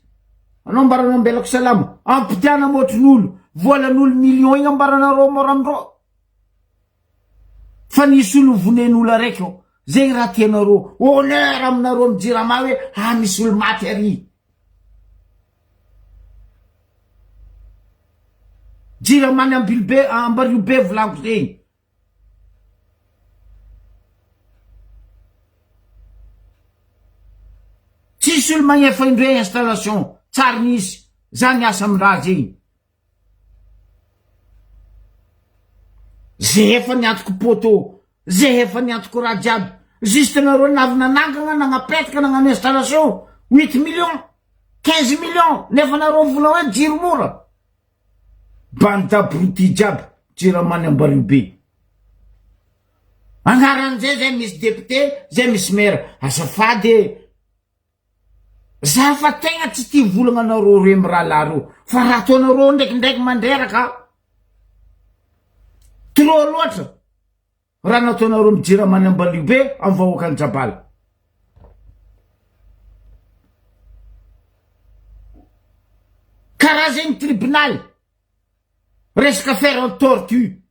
A: Anao ambaranao ambelako salama. Ampidiana motron'olo. Volan'olo million igny ambaranareo mora amindreo. Fa nisy olo vonen'olo araiky ao. Zegny raha tianareo. Honneur aminareo amy jirama hoe ah misy olo maty ary. Jirama ny Ambilobe, Ambariobe volaniko zegny. Tsisy olo magnefa indray installation tsary nisy za niasa am raha zegny. Ze efa niantoko poteau, ze efa niantoko raha jiaby, juste nareo navy nanangana nagnapetaka nagnano installation huit millions, 15 millions nefa nareo mivola hoe jiro mora. Bande d'abrutis jiaby jirama ny Ambariobe. Agnaran'izay zay misy député, zay misy maire. Azafady e. Za fa tegna tsy tia volagna anareo reo mirahalahy reo. Fa raha ataonareo ndraikindraiky mandreraka. Trop loatra raha nataonareo ny jirama ny Ambaliobe amin'ny vahoakan'i Jabala. Karaha zegny tribunal. Resaka fer en tortue.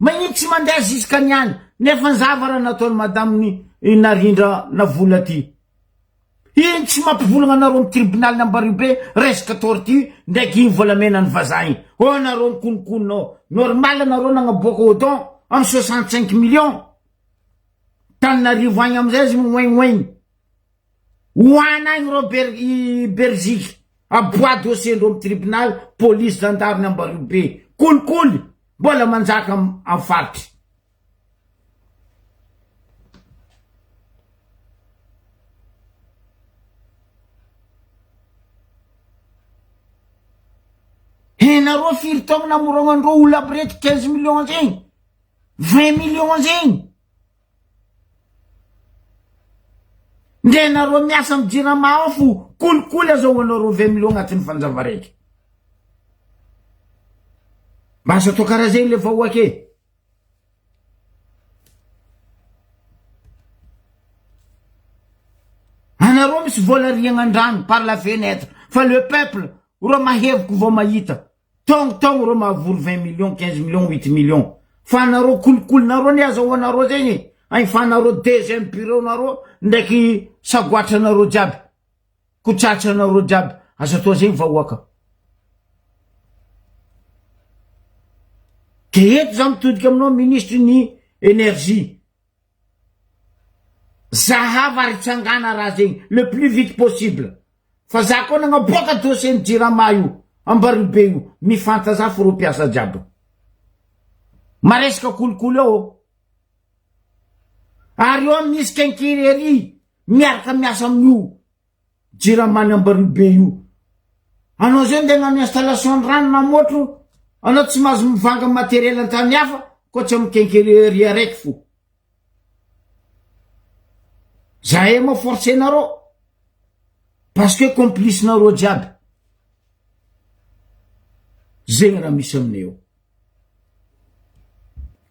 A: Magnino tsy mandeha jusqu'à niany nefa ny zava raha nataony madame ny narindra na vola ty. Iny tsy mampivolagna anareo am tribunal ny Ambariobe resaka tortue ndraiky iny volamena ny vazaha iny. Oh anareo mikononkonona ao. Normal anareo nagnaboaka odon am 65 millions. Taninarivo agny amizay izy mioignoigny. Hoana agny reo Berziky. Aboa dossier ndreo am tribunal, police, gendarme ny Ambariobe. Kolikoly mbola manjaka am faritry. Henareo firy taogno namorognandreo olo aby reto 15 millions zegny, 20 millions zegny. Ndre nareo miasa am jirama ao fo kolikoly azahoanareo 20 millions agnatin'ny fanjava raiky. Mba azo atao karaha zegny le vahoaka e. Anareo misy vola riagna andrano par la fenêtre fa le peuple reo mahevoko vao mahita togno togno reo mahavory 20 millions 15 millions 8 millions fa anareo kolikolinareo anie azahoanareo zegny e ahifanareo deuxième bureau nareo ndraiky sagoatranareo jiaby kotsatsanareo jiaby aza atao zegny vahoaka de eto za mitodika aminao ministre ny énergie zahava ary tsangana raha zegny le plus vite possible fa za koa nagnaboaka dossier ny jirama io Ambaribe io mifanta za fo reo mpiasa jiaby maresaka kolikoly ao ary eo misy quincaillerie miaraka miasa amin'io Jirama ny Ambariobe io. Anao zay ndeha hagnano installation ny rano na motro, anao tsy mahazo mivanga matériel an-tany hafa koa tsy amin'ny quincaillerie araiky fo. Zahay moa forcer-nareo parce que complice-nareo jiaby. Zegny raha misy aminay eo.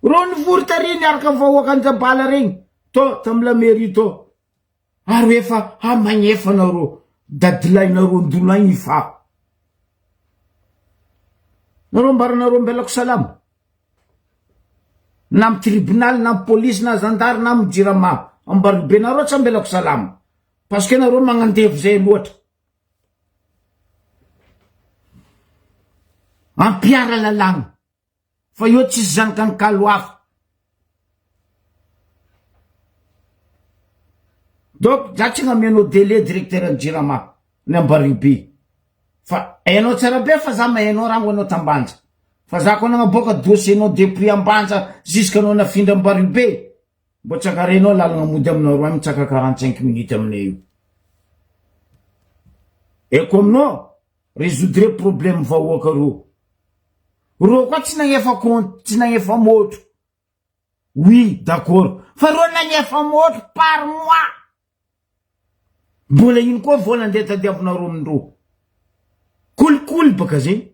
A: Reo nivory tary niaraka amin'ny vahoakan'i Jabala regny, tô tamin'ny la mairie tô. Ary efa ha magnefa nareo dadilahinareo ndolay ny fa nareo ambaranareo ambelako salama na amy tribunal na amy police na zandary na amy jirama ambaribe nareo tsy ambelako salama parce que nareo magnandevo zay loatra ampiara lalàgna Fa eo tsisy zanakan'kalo hafa. Donc za tsy namianao délai directeur ny jirama. Ny Ambaribe. Fa hainao tsara be fa za mahay anao rango anao t'Ambanja. Fa za koa nagnaboaka dossier nao depuis Ambanja jusque anao nafindra Ambaribe. Mbô tsakarenao lalagna mody aminareo agny mitsaka 45 minutes aminay io. Eko aminao résoudre problème vahoaka reo. Reo koa tsy nagnefa compte, tsy nagnefa môtro. Oui, d'accord. Fa reo nagnefa môtro par mois. Mbola ino koa vola andeha tadiavinareo amindreo? Kolikoly baka zegny.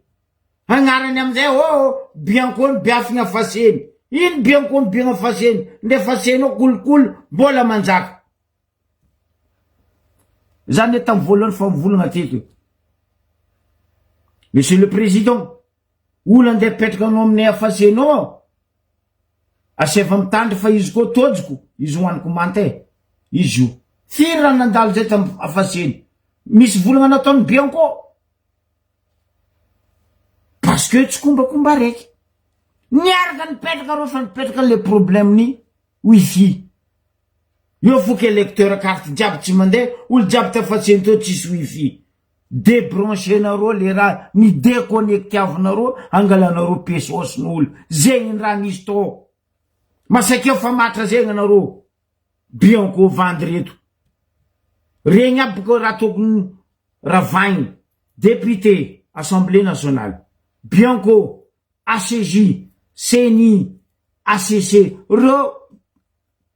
A: Agnarany amizay oh Bianco ny biafigna faseny. Ino Bianco ny biagna faseny? Nde fasenao kolikoly mbola manjaka. Za ne tam voalohany fa mivolagna teto. Monsieur le président, olo andeha apetraka anao aminay afasenao ao. Asaivo mitandry fa izy koa tojiko, izy hoaniko manta e. Izy io. Firy raha nandalo zay tam afaseny. Misy volagna nataony Bianco. Parce que tsy kombakomba raiky. Niaraka nipetraka reo fa nipetraka le problème ny wifi. Eo foky électeur carte jiaby tsy mandeha, olo jiaby tafatseny teo tsisy wifi. Debrancher-nareo le raha, mi-deconnecter-avinareo, angalanareo pesos-n'olo. Zegny ny raha nisy tao. Masakeo fa matra zegny anareo. Bianco vandy reto. Regny aby ko raha tokony ravagny. Député, Assemblée nationale, Bianco, HCJ, Ceni, HCC, reo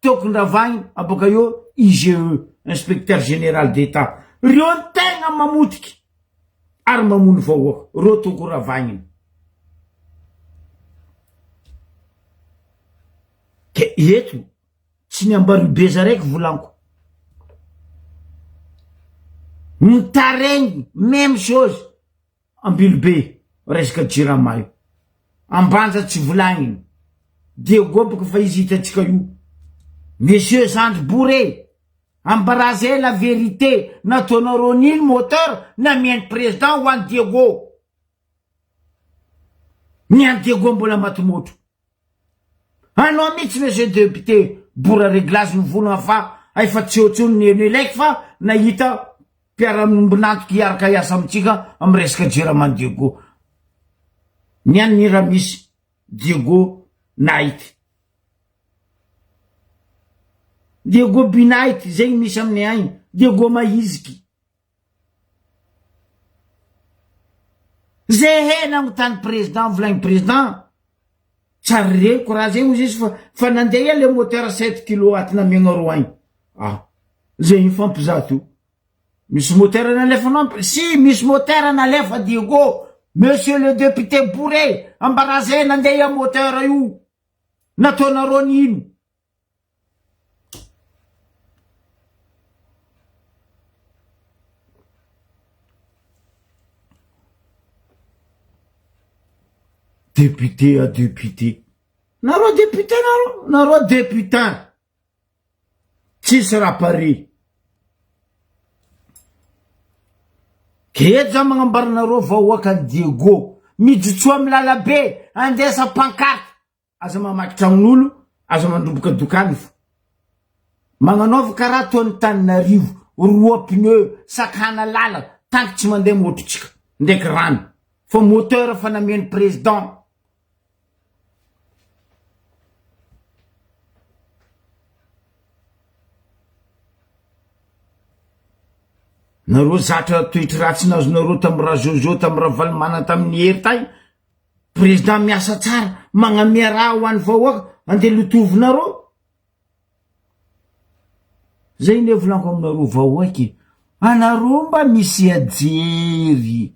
A: tokony ravagny aboaka eo IGE, Inspecteur Général d'Etat. Reo ny tegna mamotiky ary mamono vahoaka. Reo tokony ravagnina. Ke eto tsy ny Ambarobeza raiky volaniko. Mitaregny même chose Ambilobe resaka jirama io. Ambanja tsy volagniny. Diego boka fa izy hitantsika io. Monsieur zandry bourré, ambarazay la vérité nataonareo nino moteur namian'ny président ho an'i Diego. Ny an'i Diego mbola maty motro. Anao mihitsy monsieur député bora reglage ny volana fa efa tsy eo tsony ny Enelec fa nahita mpiara-miombon'antoka hiaraka hiasa amintsika amin'ny resaka Jirama Diego. Ny an'ny raha misy Diego Night. Diego Binight zegny misy aminay agny, Diego Mahiziky. Zay he nagnontany président volagny président tsary reniko raha zay ozy izy fa fa nandeha le moteur 7 kilowatt namiagnareo agny ah zay mifampizaha teo misy moteur nalefanao si misy moteur nalefa Diego monsieur le député bourré ambara zay nandeha moteur io nataonareo nino Député à député. Nareo député nareo, nareo députin. Tsisy raha pare. Ke eto za magnambara anareo vahoaka Diego, mijotsoa amy lalabe, andesa pancarte. Aza mamaky tragnon'olo, aza mandroboka dokany fa magnanaova karaha ataon'i Taninarivo, roa pneu, sakana lala, tanky tsy mandeha mototsika, ndraiky rano, fa moteur fa namian'ny président. Nareo zatra toetry ratsy nazonareo tamin'ny Rajojo, tamin'ny Ravalomanana, tamin'ny Hery tay, Président miasa tsara, magnamia raha ho an'ny vahoaka, andeha lotovinareo. Zay ne volaniko aminareo vahoaka e. Anareo mba misy ajery,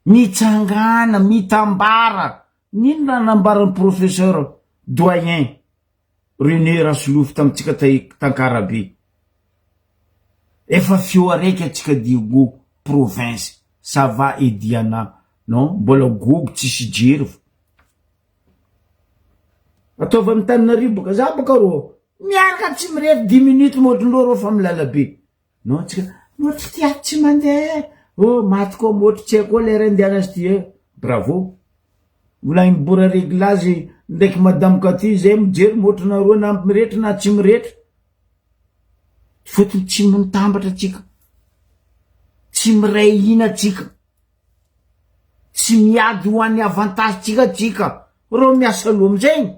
A: mitsangana, mitambara. N'inona raha nambaran'ny professeur doyen René Rasolofo tamintsika t'Ankarabe. Efa feo araiky atsika Diego province ça va et Diana non mbola gogo tsisy jery fa ataovy Antananarivo boka za boka rô miaraka tsy mirefy dix minutes motondreo rô fa milala be non tsika motro ty ato tsy mandeha oh maty koa motro tsy haiko koa lera andehanana sy ty eh bravo volagniny bora reglage ndraiky madame Cathy zay mijery motronareo na miretra na tsy miretra Fotony tsy mitambatra tsika. Tsy miray hina tsika. Tsy miady ho an'ny avantage tsika tsika. Reo miasa loha amizegny.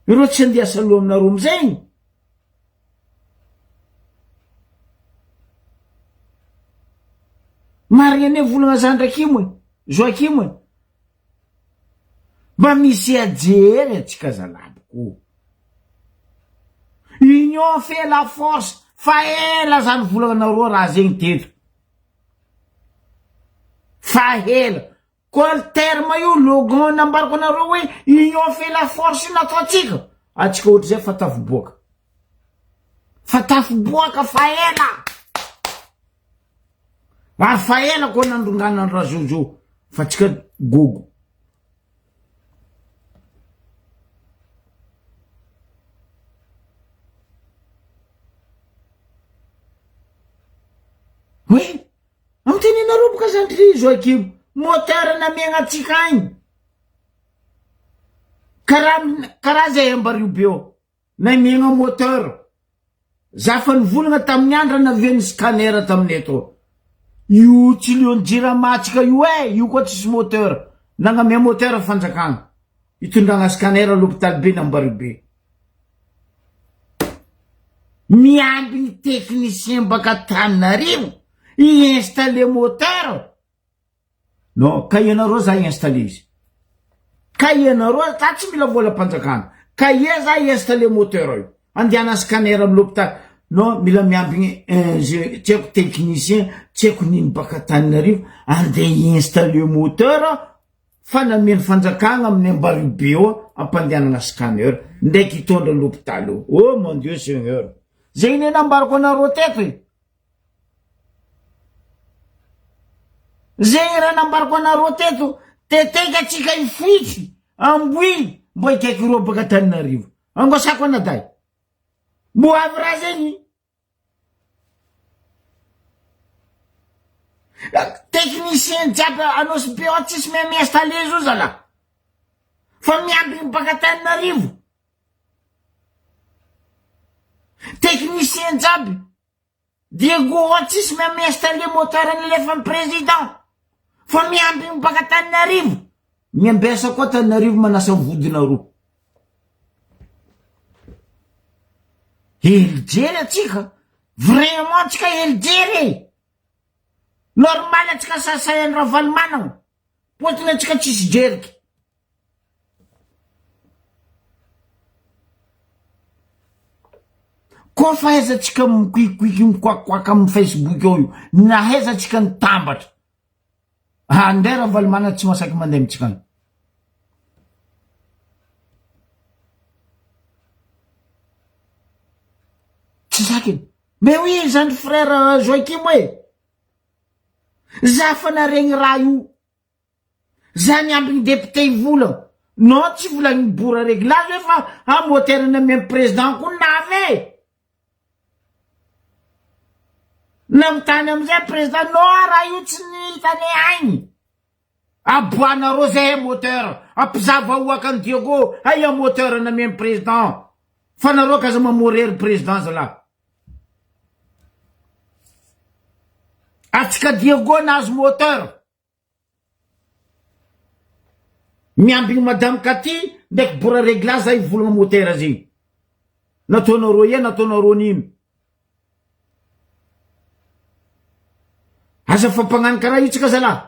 A: Ireo tsy andeha asa loha aminareo amizegny. Marigny anie volagna zandrakimo e, Joakimo e. Mba misy ajery atsika zalahy ko. Union fait la force fa ela zany volagnanareo raha zegny teto. Fa ela. Koa ny terme io logan nambarako anareo hoe union fait la force io nataontsika. Atsika ohatrizay fa tafiboaka. Fa tafiboaka fa ela. Ary fa ela koa nandrongana ny Rajojo fa tsika gogo. Hoe amitenenareo boka zany ry Joakim moteur namiagna atsika agny. Karaha karaha zay ambario be eo. Namiagna moteur. Za fa nivolagna tamin'ny andra navian'ny scanner taminay tô. Io tsilion jirama tsika io eh, io koa tsisy moteur. Nagnamia moteur fanjakagna. Itondragna scanner l'hôpital be n'Ambaribe. Miambigny technicien baka Antananarivo hi-installer moteur. Non, ka ianareo za hi-installer izy. Ka ianareo, za tsy mila volam-panjakana. Ka ia za hi-installer moteur io. Andehana scanner amin'ny l'hôpital. Non, mila miambigny ingé, tsy haiko technicien, tsy haiko nino baka Antananarivo, andeha hi-installer moteur, fa namian'ny fanjakana amin'ny Ambaribe eo ampandehanana scanner, ndraiky hitondra l'hôpital eo. Oh mon Dieu Seigneur. Zegny ne nambarako anareo teto e. Zegny raha nambarako anareo teto, teteky atsika hifoitsy, amboily, mbo hikaiky reo baka Antananarivo. Angosako anadahy. Mbo avy raha zegny. Technicien jiaby Anosibe be ao tsisy mahay mi-installer zao zalahy. Fa miambigny baka Antananarivo. Technicien jiaby. Diego ao tsisy mahay mi-installer moteur nalefan'ny président. Fa miambigny baka Antananarivo. Miambesa koa Antananarivo manasa vodinareo. Hely jery atsika, vraiment atsika hely jery e! Normal atsika sasain'i Ravalomanana, potiny atsika tsisy jeriky. Koa fahaizantsika mikoikoiky mikoakoaka amin'ny Facebook eo io, nahaizantsika nitambatra. Andeha Ravalomanana tsy masaky mandeha amintsika any. Tsy zakiny. Mais oui zany frère Joachim hoe. Za fa naregny raha io. Za niambigny député hivola. Non tsy volagniny bora réglage hoe fa ah moteur namian'ny président koa navy e. Nanontany amizay président non raha io tsy nihitanay agny. Aboanareo zay moteur, ampizaha vahoaka an'i Diego, aia moteur namian'ny président. Fa nareo k'aza mamorery président zalahy. Atsika Diego nahazo moteur. Miambigny madame Cathy ndraiky bora reglage zay volagna moteur zegny. Nataonareo ia nataonareo nino. Aza fampagnano karaha io tsika zalahy.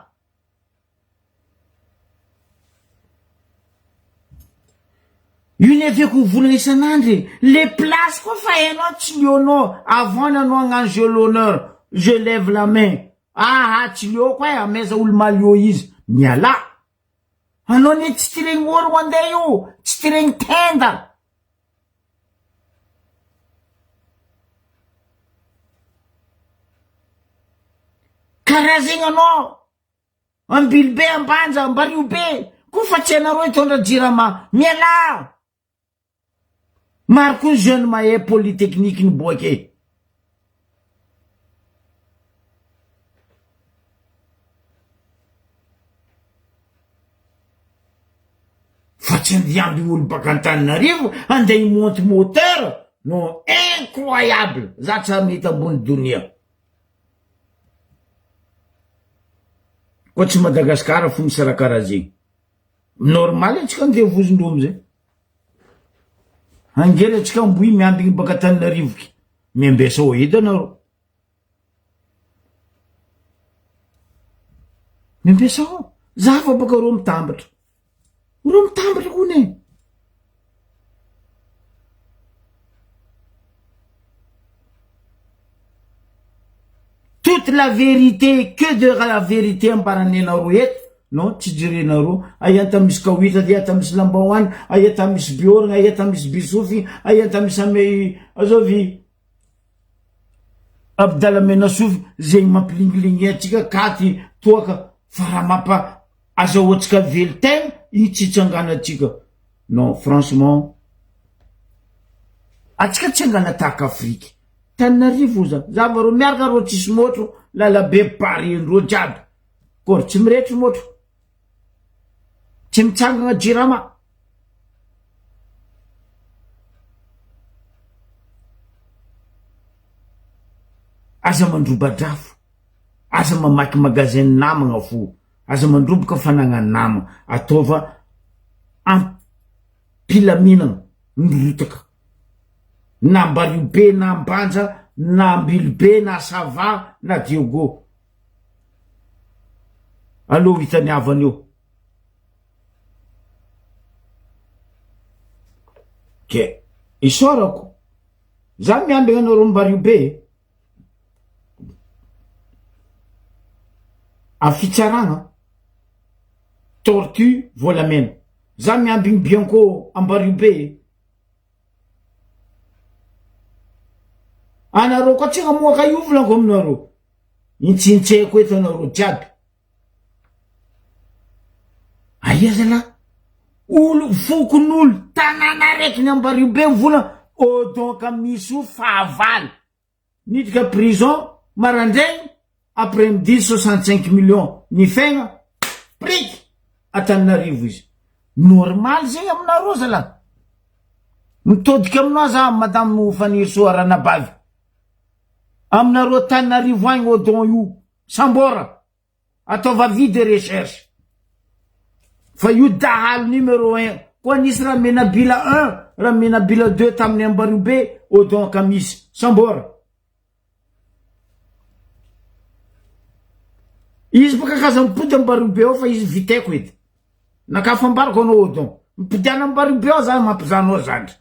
A: Io ne aveko mivolagna isan'andro e. Le place koa fa hainao tsy leonao avant ny anao hagnano jeu l'honneur je lève la main. Aha tsy leoko e amaiza olo malio izy mialà. Anao ne tsy tiregny orogno andeha io tsy tiregny tenda. Karaha zegny anao Ambilobe Ambanja Ambariobe koa fa tsy anareo hitondra jirama mialà. Maro koa ny jeune mahay polytechnique niboaka e. Fa tsy andiamby olo baka Antananarivo andeha hi-monte moteur. Non incroyable za tsary nahita ambony donia. Koa tsy Madagascar fo misy raha karaha zegny. Normal antsika andevozindreo amizay. Angela antsika ambohi miambigny baka Antananarivo ke. Miambesa ao edy anareo. Miambesa ao. Za fa baka reo mitambatra. Reo mitambatra kony e. Toute la vérité, que de la vérité ambaran'ny anareo eto, non tsy jerenareo, aia ta misy kawitra, aia ta misy lambahoany, aia ta misy biorgna, aia ta misy bisofy, aia ta misy ame azovy Abdala Menasofy, zegny mampilingilingy antsika katy toaka fa raha mampa azahoantsika velon-tegna io tsy hitsanganantsika, non franchement atsika tsy hangala tahaka Afrika. Tananarivo oza za va reo miaraka reo tsisy motro lalabe barendreo jiaby kôry tsy mirehitry motro tsy mitsangana jirama. Aza mandroba-drafo, aza mamaky magasin namagna fo, aza mandroboka fanagnan'ny nama, ataova am-pilaminana ny rotaka. Na Ambariobe na Ambanja na Ambilobe na Sava na Diego. Aleo hitany havana eo. Ke isaorako. Za miambigna anareo Ambariobe e. A fitsaragna tortue volamena. Za miambigny Bianco Ambariobe e. Anareo koa tsy hamoaka io volako aminareo. Intsintseko eto anareo jiaby. Aia zalahy? Olo fokon'olo tanàna araiky ny Ambariobe mivola odon ka misy io fahavalo. Niditra prison marandraigny après midi 65 millions ny fegna priky Antananarivo izy. Normal zegny aminareo zalahy. Mitodika aminao za madame Fanirisoa Ranabavy. Aminareo Antananarivo agny odon io sambora. Ataova avis de recherche fa io dahalo numéro un koa nisy Ramenabila un, Ramenabila deux tamin'ny Ambariobe Odon Kamisy sambora. Izy baka kaza mipody Ambariobe ao fa izy vitaiko edy. Nakafo ambarako anao Odon. Mipodiana Ambariobe ao za mampizanao zandry.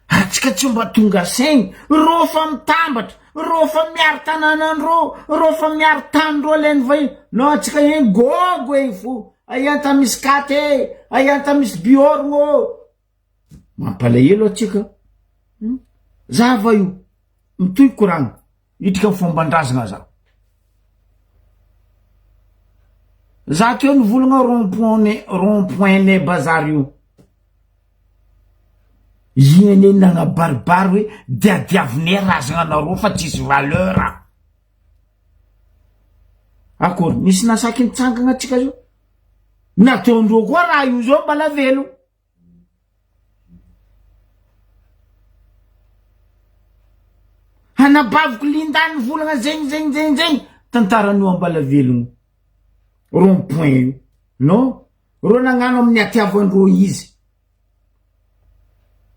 A: Atsika tsy mba tonga saigny, rô fa mitambatra, rô fa miaro tanànandrô, rô fa miaro tanindrô alainy vahiny, non atsika egny gôgo egny fo, aia ta misy katy e, aia ta misy biorgno ô, mampalahelo atsika, zava io, mitohy koragna. Hitrika ny fomban-drazagna za. Za teo nivolagna rond point rond point nay bazary io. Igny anie nagnabaribary hoe diadiavinay razagna anareo fa tsisy valeur. Akory nisy nasaky nitsangagna atsika zao? Nataondreo koa raha io zao mbala velogno. Anabaviko Linda nivolagna zegny zegny zegny zegny tantaran'io Ambalavelogno rond point io non reo nagnano amin'ny hatiavandreo izy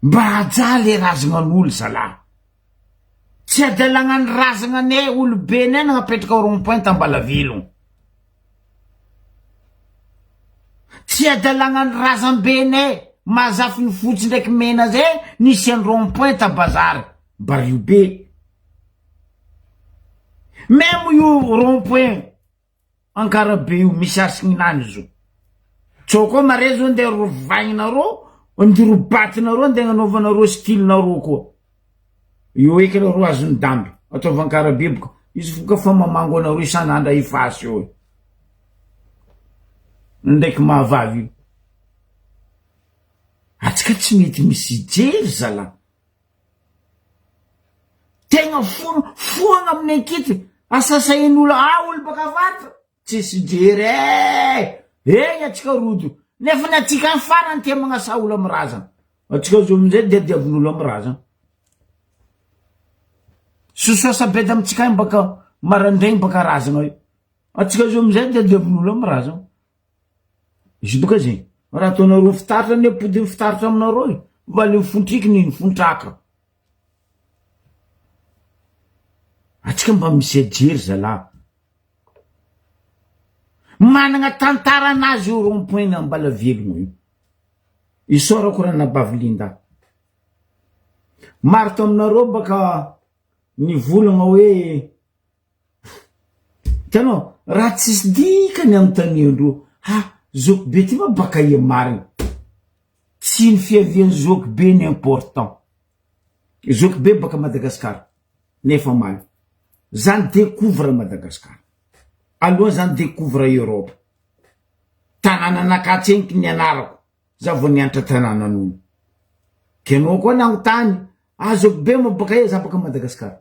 A: mba haja le razagnan'olo zalahy tsy adalagna ny razagnanay olobenay nagnapetraka rond point Ambalavelogno Tsy adalagna ny razambenay mahazafy ny fotsy ndraiky mena zay nisy any rond point ta bazary bario be meme io rond point ankarabe io misy hasigninany zo tsao koa mare zao ndeha rovaignareo ndeha robatinareo ndeha agnanaovanareo style nareo koa io eky nareo azon'ny damby ataovy ankarabe boka izy foka fa mamango anareo isan'andra hifasy eo e. Ndraiky mahavavy io. Atsika tsy mety misy hijery zala. Tegna foana foana amin'ny ankity asasahin'olo ah olo baka avaratra. Tsisy jery eh! Egny atsika rojo. Nefa ny atsika any farany tia magnasa olo amy razana. Atsika zo amizay diadiavin'olo amy razana. Sosoa sabedy amitsika any baka marandraigny baka razana io. Atsika zo amizay diadiavin'olo amy razana. Izy boka zegny. Raha ataonareo fitaratra anie pody fitaratra aminareo e. Valiny fontriky ny fontraka. Atsika mba misy ajery zalahy. Managna tantara anazy io rond point Ambalavelogno io. Isaorako ranabavy Linda. Maro taminareo baka nivolagna hoe hitanao raha tsisy dikany anontaniandreo ha zoky be ty ma baka aia marigny. Tsy ny fiavian'i zoky be ny important. Zoky be baka Madagascar. Nefa omaly za ni decouvre Madagascar aloha za ni decouvre Europe tanànan'Ankatso enky ny anarako za vao nianatra tanànan'olo ke anao koa nagnontany azoko be moa baka aiza za baka Madagascar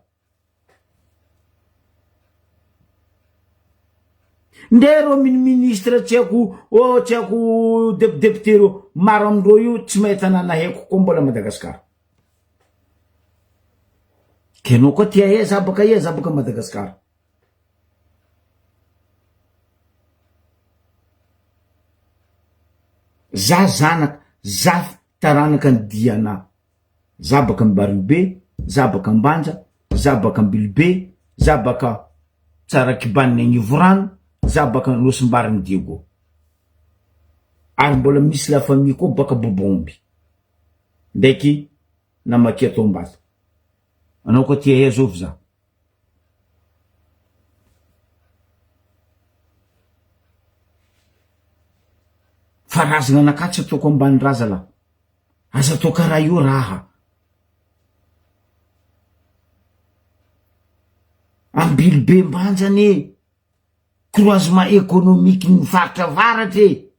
A: nde reo mini ministre tsy haiko oh tsy haiko depidepite reo maro amindreo io tsy mahay tanàna haiko koa mbola Madagascar Kenao koa tia aiza za baka aiza za baka Madagascar. Za zanaka zafy taranaka ny Diana. Za baka Ambariobe, za baka Ambanja, za baka Ambilobe, za baka Tsarakibaniny Agnivorano, za baka Nosimbarin'i Diego. Ary mbola misy la famille koa baka Bobomby. Ndraiky namakia tombata. Anao koa tia aia zovy za. Fa razana anakahy tsy ataoko ambany razana. Aza atao karaha io raha. Ambilobe mbanja anie croisement économique ny faritra avaratra e.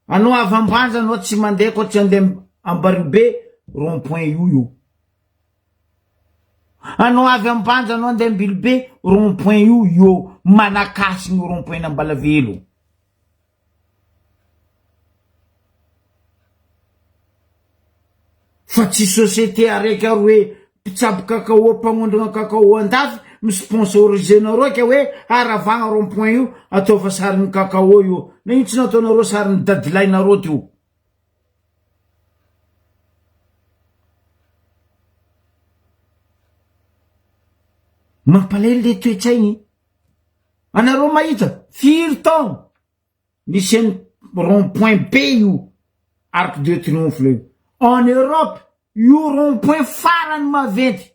A: Anao avy Ambanja anao tsy mandeha koa tsy andeha Ambaribe rond point io io. Anao avy Ambanja anao andeha Ambilobe rond point io io manakasy ny rond point Ambalavelo. Fa tsy société araiky ary hoe mpitsabo cacao mpagnondrana cacao andafy mi-sponsoriser nareo ka hoe haravagna rond point io ataova sarin'ny cacao io na ino tsy nataonareo sarin'ny dadilahinareo teo. Mampalahelo le toe-tsaigny. Anareo mahita firy taogno Misy an'i rond point be io arc de triomphe io. En Europe, io rond point farany maventy.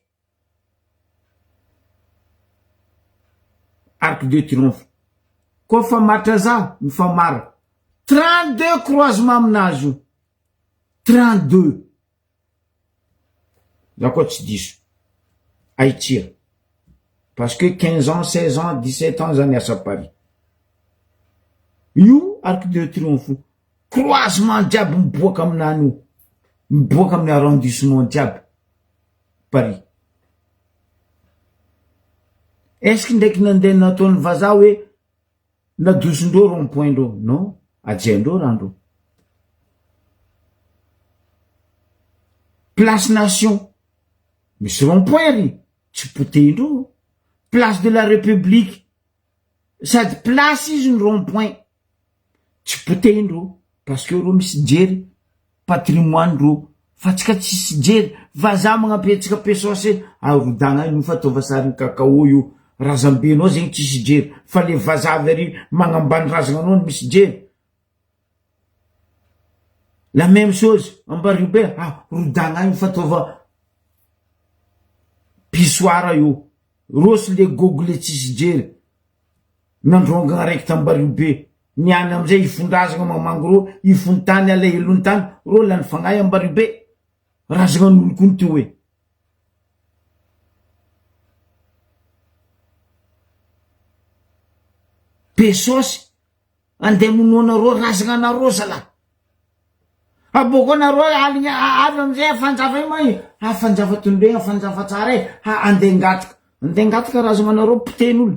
A: Arc de triomphe. Koa fa matra za, mifamara. 32 croisement aminazy io. 32. Za koa tsy diso. Aitsia. Parce que 15 ans, 16 ans, 17 ans za niasa Paris. Io arc de triomphe io. Croisement jiaby miboaka aminany io. Miboaka amin'ny arrondissement jiaby. Paris. Est-ce que ndraiky nandeha nataon'ny vazaha hoe Nadosondreo rond point ndreo non ajaindreo raha ndreo. Place nation misy rond point ry tsy potehindreo. Place de la république sady place izy ny rond point tsy potehindreo parce que reo misy jery patrimoine reo fa tsika tsisy jery vazaha magnampy antsika pesose arodagna io fa ataova sarin'ny cacao io razambenao zegny tsisy jery fa le vazaha avy ary magnambany razagna anao no misy jery la même chose ambario be arodagna io fa ataova pissoir io rosy le gogo le tsisy jery Nandrongana araiky tambario be. Ny any amizay ifondrazagna mamangy rô, ifontany alahelon-tany rô lany fagnahy ambario be. Razagna n'olo koa ny teo e. Be saosy, andeha monoanareo razagna anareo zalahy. Abôkô nareo aligny avy amizay afanjafa io ma afanjafa tondroigny afanjafa tsara e, ha andeha angataka, andeha angataka razagna anareo potehin'olo.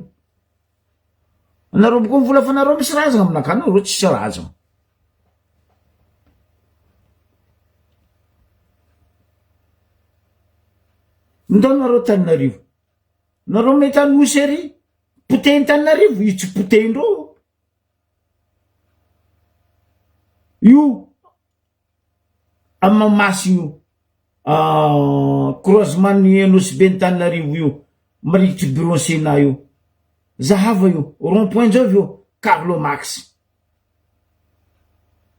A: Anareo boka mivola fa nareo misy razagna aminakahy nareo tsisy razagna. Ndao nareo Tananarivo. Nareo mety Anosy ery. Potehiny Tananarivo, io tsy potehindreo. Io am Mahamasina io. Croisement ny Anosibe ny Tananarivo io. Marikitry bureau Sénat io. Zahava io. Rond point zao io. Carlo Max.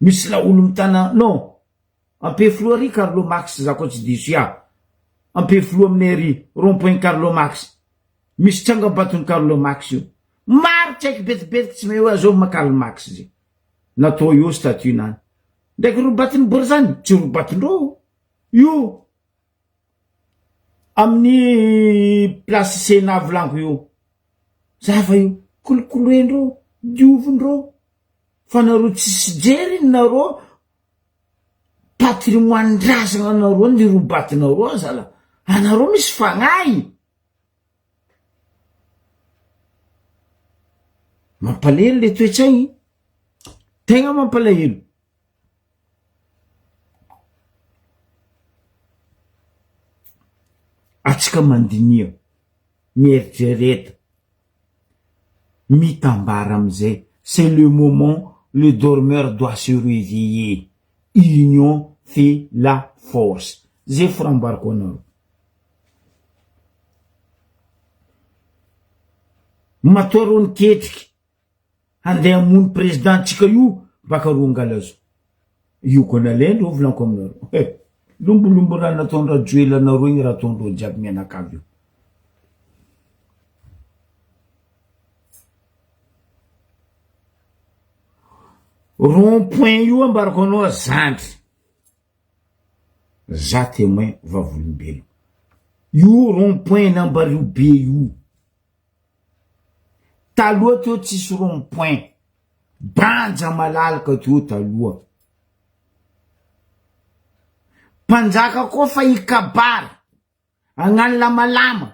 A: Misy laolo mitana non. Ampefiloha ary Carlo Max za koa tsy diso ya. Ampefiloha aminay ary rond point Carlo Max. Misy tsangambaton'i Carlo Max io. Maro tsy haiko betibetiky tsy mahay hoe azovy ma Karl Marx ze. Natao eo statut nany. Ndraiky robatin'i Borizany tsy robatindreo io. Amin'ny place Sénat volaniko io. Zava io. Kolokoloendreo, diovindreo. Fa nareo tsisy jery nareo patrimoine-drazana nareo ny robatinareo azala. Anareo misy fagnahy. Mampalahelo le toetsaigny, tegna mampalahelo. Atsika mandinia, mieritrereta, mitambara amizay, c'est le moment le dormeur doit se reveiller, union fait la force, zay fo raha ambarako anareo. Matoa reo niketriky handeha hamono président tsika io baka ro angalazo io koa nalain reo volaniko aminareo he lombolombo raha nataon rajoelina anareo igny raha ataondreo jiaby mianakavy io. Rond point io ambarako anao zandry. Za témoin vavolombelogno. Io rond point n'Ambario be io. Taloha teo tsisy rond point. Banja malalaka teo taloha. Mpanjaka koa fa hikabary, hagnano lamalama.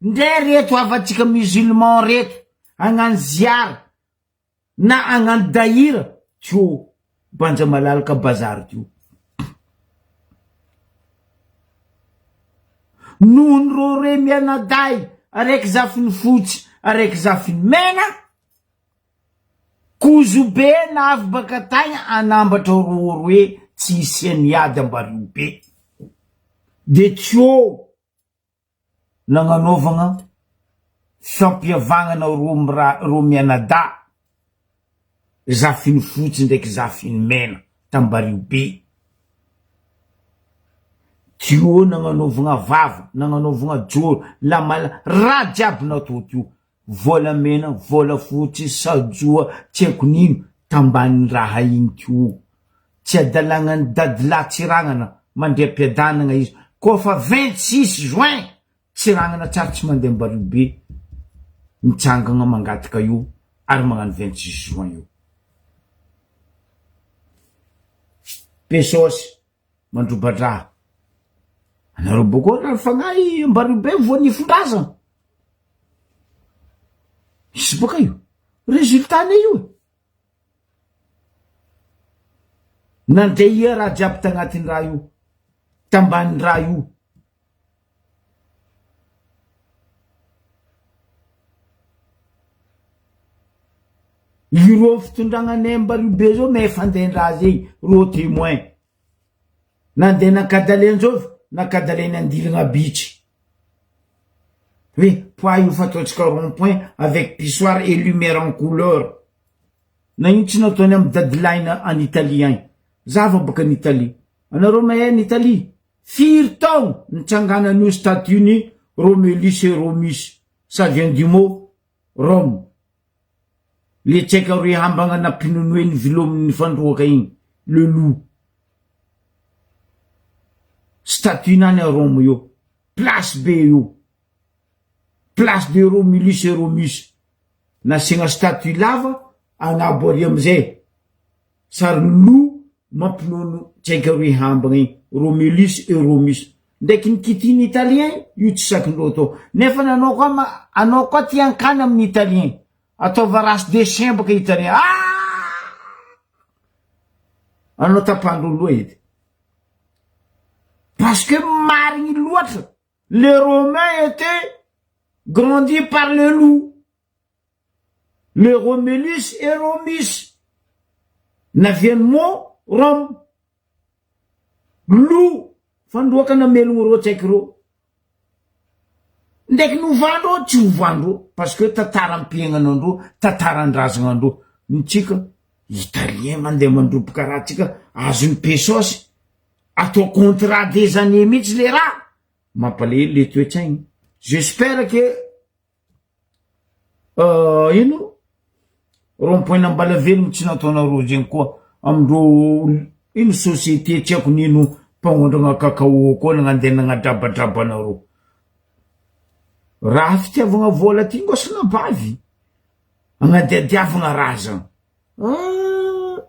A: Ndre reto havantsika musulman reto, hagnano ziara. Na hagnano dahira teo banja malalaka bazary teo. Nohon'ny rô re mianadahy araiky zafiny fotsy araiky zafiny mena, kozobe navy baka tagny hanambatra rô roe tsy hisian'ny ady ambario be. De teo nagnanaovagna fampihavanana roa mianadahy, zafiny fotsy ndraiky zafiny mena tambario be. Teo nagnanaovagna vava, nagnanaovagna joro, lamala, raha jiaby natao teo, vôlamena, vôlafotsy, sajoa, tsy haiko n'ino tambanin'ny raha igny teo. Tsy adalagnan'i dadilahy Tsiragnana mandria am-piadanagna izy koa fa 26 juin Tsiragnana tsary tsy mandeha Ambario be mitsangagna mangataka io ary magnano 26 juin io. Pesosy mandrobadraha anareo boko raha fagnahy Ambario be voa nifindrazana misy boka io résultat ne io e. Nandeha ia raha jiaby tagnatin'ny raha io, tambanin'ny raha io. Ireo fitondragna Nemba io be zao mahay fandehan-draha zegny, reo témoin. Nandeha nankadalen-jovy, nankadalen andilagna bitry. Hoe poids io fa ataontsika rond point avec pissoir et lumière en couleur. Nagnino tsy nataony amy dadilahiny any Italie agny? Za vao baka any Italie. Anareo mahay any Italie? Firy taogno nitsanganan'io statue ny Romulus et Romus, ça vient du mot Rome. Le tsy haiko aroe hambagna nampinonoen'ny vilominy fandroaka igny, le loup. Statue nany à Rome io, place be io. Place de Romulus et Romus. Nasiagna statue lava agnabo ary amizay. Sary loup mampinono tsy haiko aroe hambagna igny, Romulus et Romus. Ndraiky ny kitiny italien io tsy sakindreo atao. Nefa anao koa anao koa tia ankany amin'ny italien. Ataova race de chien baka hitany ah! Anao tapandro loha edy. Parce que marigny loatra, le romain était grandi par le loup. Le Romulus et Romus navian'ny mot Rome. Loup fandroaka namelogno reo tsaiky reo. Ndraiky novandreo tsy ovandreo parce que tantaram-piaignanandreo, tantaran-drazagnandreo. Ny tsika italien mandeha mandroboka raha tsika azon'ny pesos atao contrat des années mihitsy le raha. Mampalahelo le toe-tsaigny. J'espère que Ino rond point n'Ambalavelogno tsy nataonareo zegny koa amindreo ino société tsy haiko nino mpagnondragna cacao koa nagnandeha nagnadrabadraba anareo. Raha fitiavagna vola ty ngô sanabavy agnadiadiavagna razagna. Ah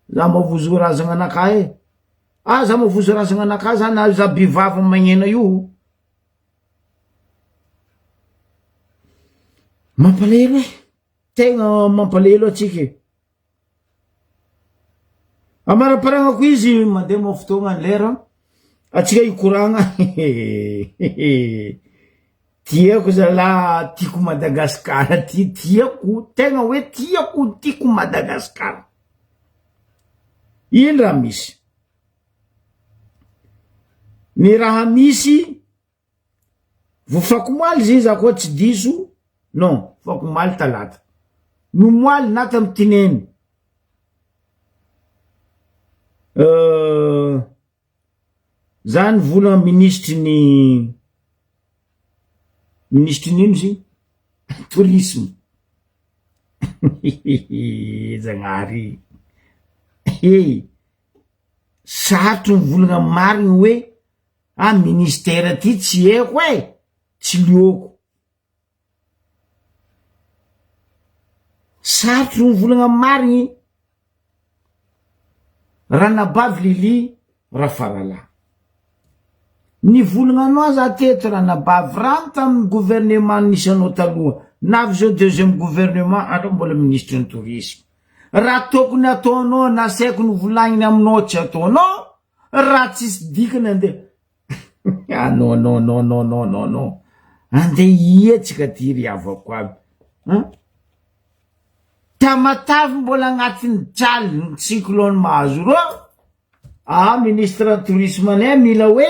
A: za mavozo razagna anakahy e, ah za mavozo razagna anakahy za na za be vava magnena io. Mampalahelo e, tegna mampalahelo atsika e. Amaraparagna ko izy mandeha moa fotoagna ny lera, atsika hikoragna tiako zalahy tiako Madagasikara ty, tiako tegna hoe tiako tiako Madagasikara. Ino raha misy? Ny raha misy voafakomaly zay za koa tsy diso non fakomaly talata nomoaly na tamy tineny euh, za nivola minisitry ny minisitry ny ino izy tourisme zagnahary e Sarotro mivolagna marigny hoe ah ministère ty tsy haiko e, tsy lioko. Sarotro mivolagna marigny Ranabavy Lily Rafaralahy. Nivolagna anao za teto ranabavy rano tamin'ny gouvernement nisy anao taloha, navy zao deuxième gouvernement anao mbola ministre ny tourisme. Raha tokony ataonao nasaiko novolagniny aminao tsy ataonao, raha tsisy dikany andeha ah non non non non non non non andeha hihetsika ty ry havako aby an! Tamatave mbola agnatin'ny jaly ny cyclone mahazo reo, ah ministre ny tourisme anay mila hoe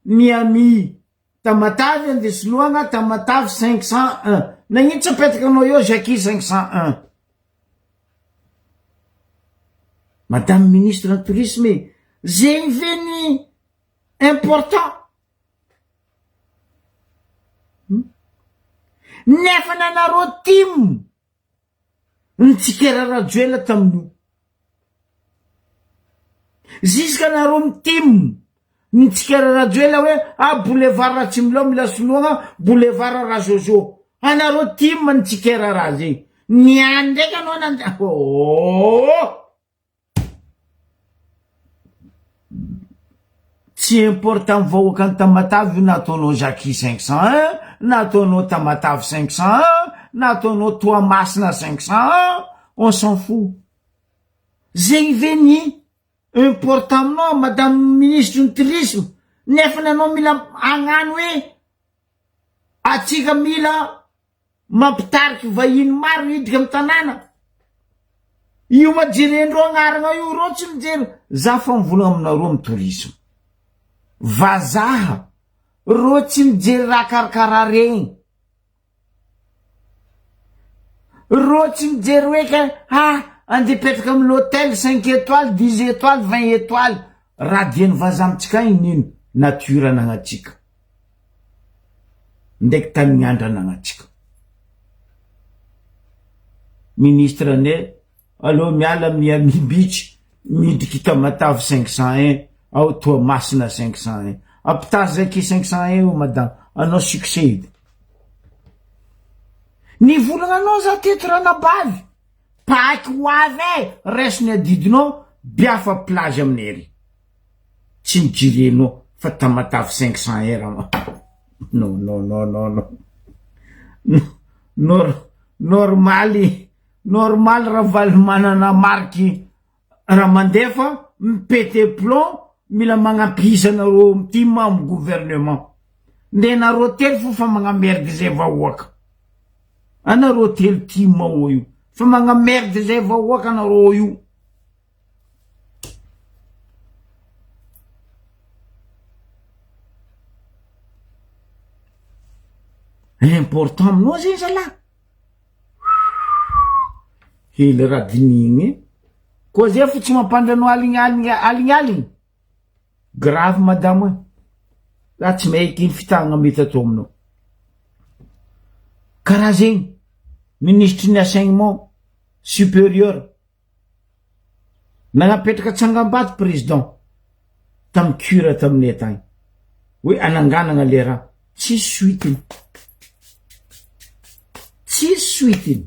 A: Miami Tamatave andeha soloagna Tamatave 501 nagnino tsy apetaka anao eo Jackie 501 Madame ministre ny tourisme e zegny ve ny important nefa nanareo tim Nitsikera Rajoelina tamin'io. Ziska nareo mitim nitsikera Rajoelina hoe ah boulevard Ratsimilaho mila soloagna boulevard Rajojo. Anareo tim nitsikera raha zegny. Niany ndraiky anao nandeha oh! Tsy importe am vahoakan'i Tamatave io na ataonao Jackie 501, na ataonao Tamatave 501, na ataonao Toamasina 501, on s'en fout. Zegny ve ny importe aminao madame ministre ny tourisme, nefa ny anao mila hagnano hoe atsika mila Mampitariky vahiny maro hiditra am tanàna. Io ma jerendreo agnarana io reo tsy mijery. Za fa mivolagna aminareo am tourisme. Vazaha reo tsy mijery raha karakara regny. Reo tsy mijery hoe ka ha andeha hipetraka am l'hotel cinq étoiles, dix étoiles, vingt étoiles. Raha dian'ny vazaha amintsika agny nino nature anagnantsika. Ndraiky tany miandrana anatsika. Ministre anay aleo miala Miami Beach midriky Tamatave 501 ao Toamasina 501. Ampitaha zay 501 io madame, anao succès edy. Nivolagna anao za teto ranabavy, paky ho avy e, raiso ny adidinao, biafa plage aminay ery. Tsy ny jirenao fa Tamatave 500 R non non non non non non. Normaly normal Ravalomanana Marc raha mandefa mi-pete plomb mila magnampy isa anareo tim am gouvernement. Nde nareo telo fo fa magnamerde zay vahoaka. Anareo telo tim ao io fa magnamerde zay vahoaka anareo io. Important aminao zegny zalahy. Hely raha dinihigny e. Koa zay fo tsy mampandry anao aligny aligny aligny aligny. Grave madamo e. Za tsy mahay ino fitahagna mety atao aminao. Karaha zegny, minisitry ny enseignement supérieur. Nanapetraka tsangambato président tam cure taminay tagny hoe ananganagna le raha tsisy suite-ny tsisy suite-ny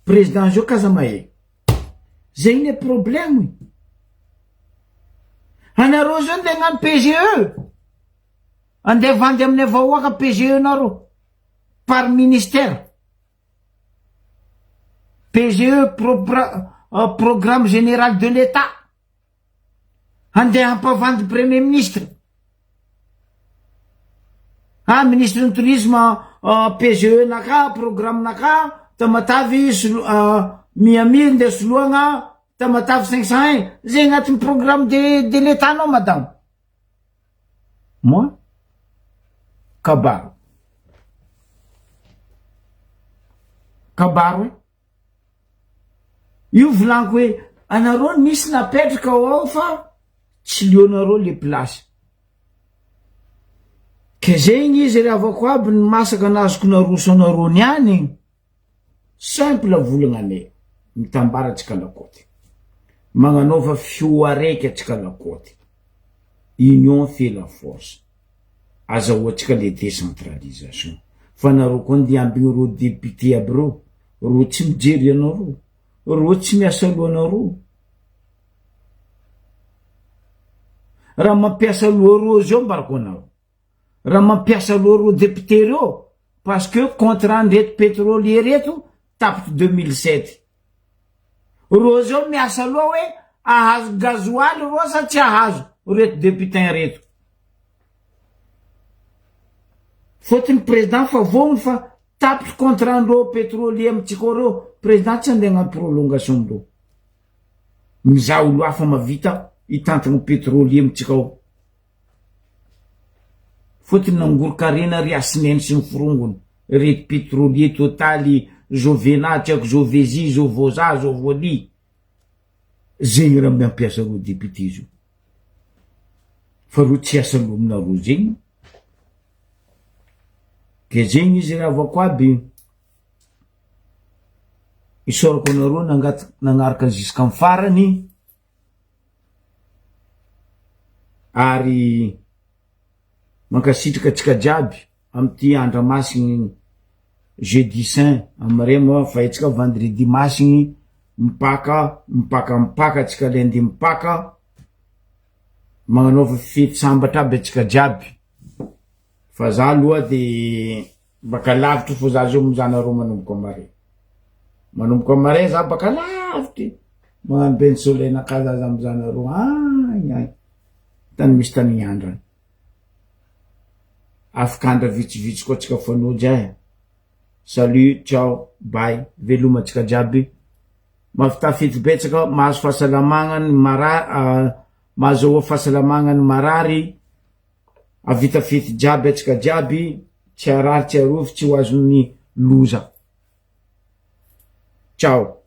A: président zao k'aza mahay zegny ne problème anareo zao nde hagnano PGE andeha vandy aminay vahoaka PGE nareo par ministère. PGE programme général de l'Etat handeha hampavandy premier ministre ah ministre ny tourisme PGE naka programme naka Tamatavy Miami ndeha soloagna Tamatavy 501 zay agnatin'ny programme de de l'Etat nao madame. Moi? Kabaro. Kabaro e. Io volaniko hoe anareo nisy napetraka ao ao fa tsy leonareo le place. Ke zegny izy ry havako aby ny masaka nazoko naroso anareo niany. Simple volagna ane mitambara atsika lakaoty. Magnanaova feo araiky atsika lakaoty. Union fait la force. Azahoantsika le décentralisation. Fa nareo koa ndeha ambigny reo député aby reo, reo tsy mijery anareo, reo tsy miasa lohanareo. Raha mampiasa loha reo zao ambarako anareo. Raha mampiasa loha reo député reo parce que contrat ndreto pétrolier reto tapitry 2007. Reo zao miasa loha hoe ahazo gasoil reo sa tsy ahazo reto députin reto. Fôtony président fa vognony fa tapitry contrat ndreo pétrolier amitsika ao reo, président tsy andeha hagnano prolongation amindreo. Mizaha olo hafa mavita hitantagna pétrolier amitsika ao. Fotony nangoron-karena ry Hasineny sy ny forongony, reto pétrolier Total, Jovena, tsy haiko Jovezi, Jovoza, Jovoli. Zegny raha mampiasa reo député zio. Fa reo tsy hiasa loha aminareo zegny. Ke zegny izy ry havako aby. Isaorako anareo nangat- nagnaraka jusqu'am farany. Ary mankasitraka antsika jiaby amin'ity andra masigny jeudi saint amare moa fa etsika vendredi masigny mipaka mipaka mipaka antsika lundi mipaka magnanaova fety sambatra aby antsika jiaby fa za aloha de Baka lavitry fô za zao mizaha anareo manomboka amare. Manomboka amare za baka lavitry. Magnano bain de soleil naka za za mizaha anareo agny agny. Tany misy tanignandro agny. Afaka andra vitsivitsy koa tsika fanojy eh. Salut, ciao, bye, veloma antsika jiaby. Mahavità fety betsaka, mahazo fahasalamagna ny marary, mahazoa fahasalamagna ny marary. Havita fety jiaby atsika jiaby, tsy harary tsy harovy tsy ho azon'ny loza. Ciao.